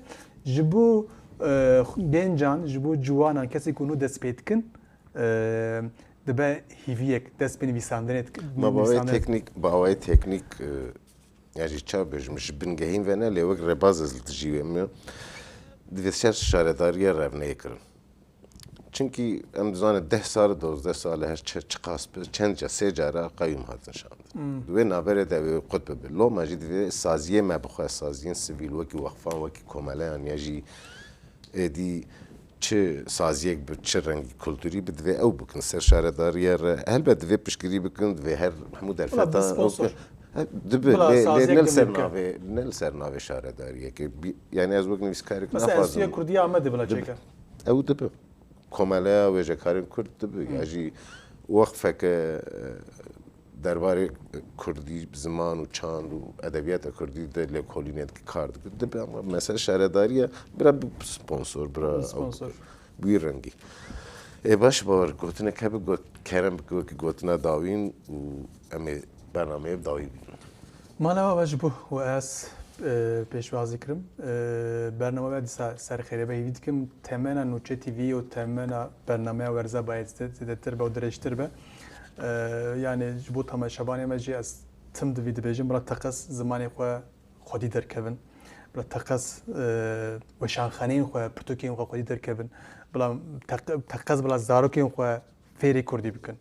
ji bo, e, gencan, ji bo ciwanan, kesê ku nû dest pê dikin, e, dibe hîviyek, dest pê nivîsandinê dikin. Ma bi awayê teknîk, bi awayê teknîk, e, ya jî çawa bêjim, ji bingehîn ve ne, lê wek rêbaz ez li dijî wê min. Divê ser şaredariya revneyê kirin. Çimkî em dizanin deh sal, dozdeh sal her çi, çiqas bi, çend ca, sê cara qeyûm hatin şandin. Hmm. Di wê navberê de wê qut bibe. Loma jî divê saziyê me bixwe, saziyên sivîl, wekî wexfan, wekî komeleyan ya jî êdî çi saziyek bi çi rengî kulturî bi divê ew bikin ser şaredariya re. Helbet divê piştgirî bikin, divê her hemû Wala derfetan bi sponsor. He, dibe, Bila lê, lê saziyek ne li ser bikin. Navê, ne li ser navê şaredariyekê. Bi-, yani ez wek nivîskarek Mesela naxwazim. Enstitûya Kurdiya Amedê bila Dibe. Çêke. Ew dibe. Komeleya Wêjekarên Kurd dibe. Hı. Ya jî wexfeke, e, derbarê kurdî, ziman û çand û edebiyata kurdî de lêkolînê dike, kar dike. Dibe ama mesela şaredariya bira bi sponsor, bira Bi sponsor. Ew, bi wî rengî. Ê baş, Bawer, gotinek hebe got, kerem bike wekî gotina dawîn û em ê bernameyê bi dawî bînin. Mala we baş bû û ez Pêşwazî kirim. Bername we dîsa ser xêrê be hêvî dikim. Temena Nûçe T V û temena bernameya werza bayê zêdetir be û dirêjtir be. Yani ji bo temaşevanê me jî ez tim di vî dibêjim, bila teqez zimanê xwe xwedî derkevin. Bila teqez weşanxaneyên xwe, pirtûkên xwe xwedî derkevin. Bila teqez bila zarokên xwe fêrî kurdî bikin.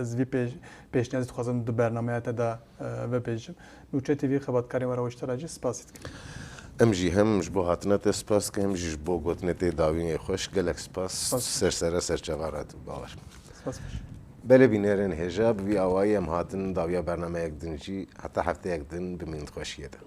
Ez vî pêş, pêşniyazî dixwazim di bernameya te de vebêjim. Nûçe T V xebatkarên we re wiştera jî spasî dikim. Em jî hem ji bo hatina te spas dikin, hem jî ji bo gotinê te dawînê xweş gelek spas. Spas. Ser sere ser çava re tu bawer. Spas baş. Belê bînerên hêja, bi vî awayî em hatin dawiya bernameyek din jî, heta hefteyek din bimînin di xweşiyê de.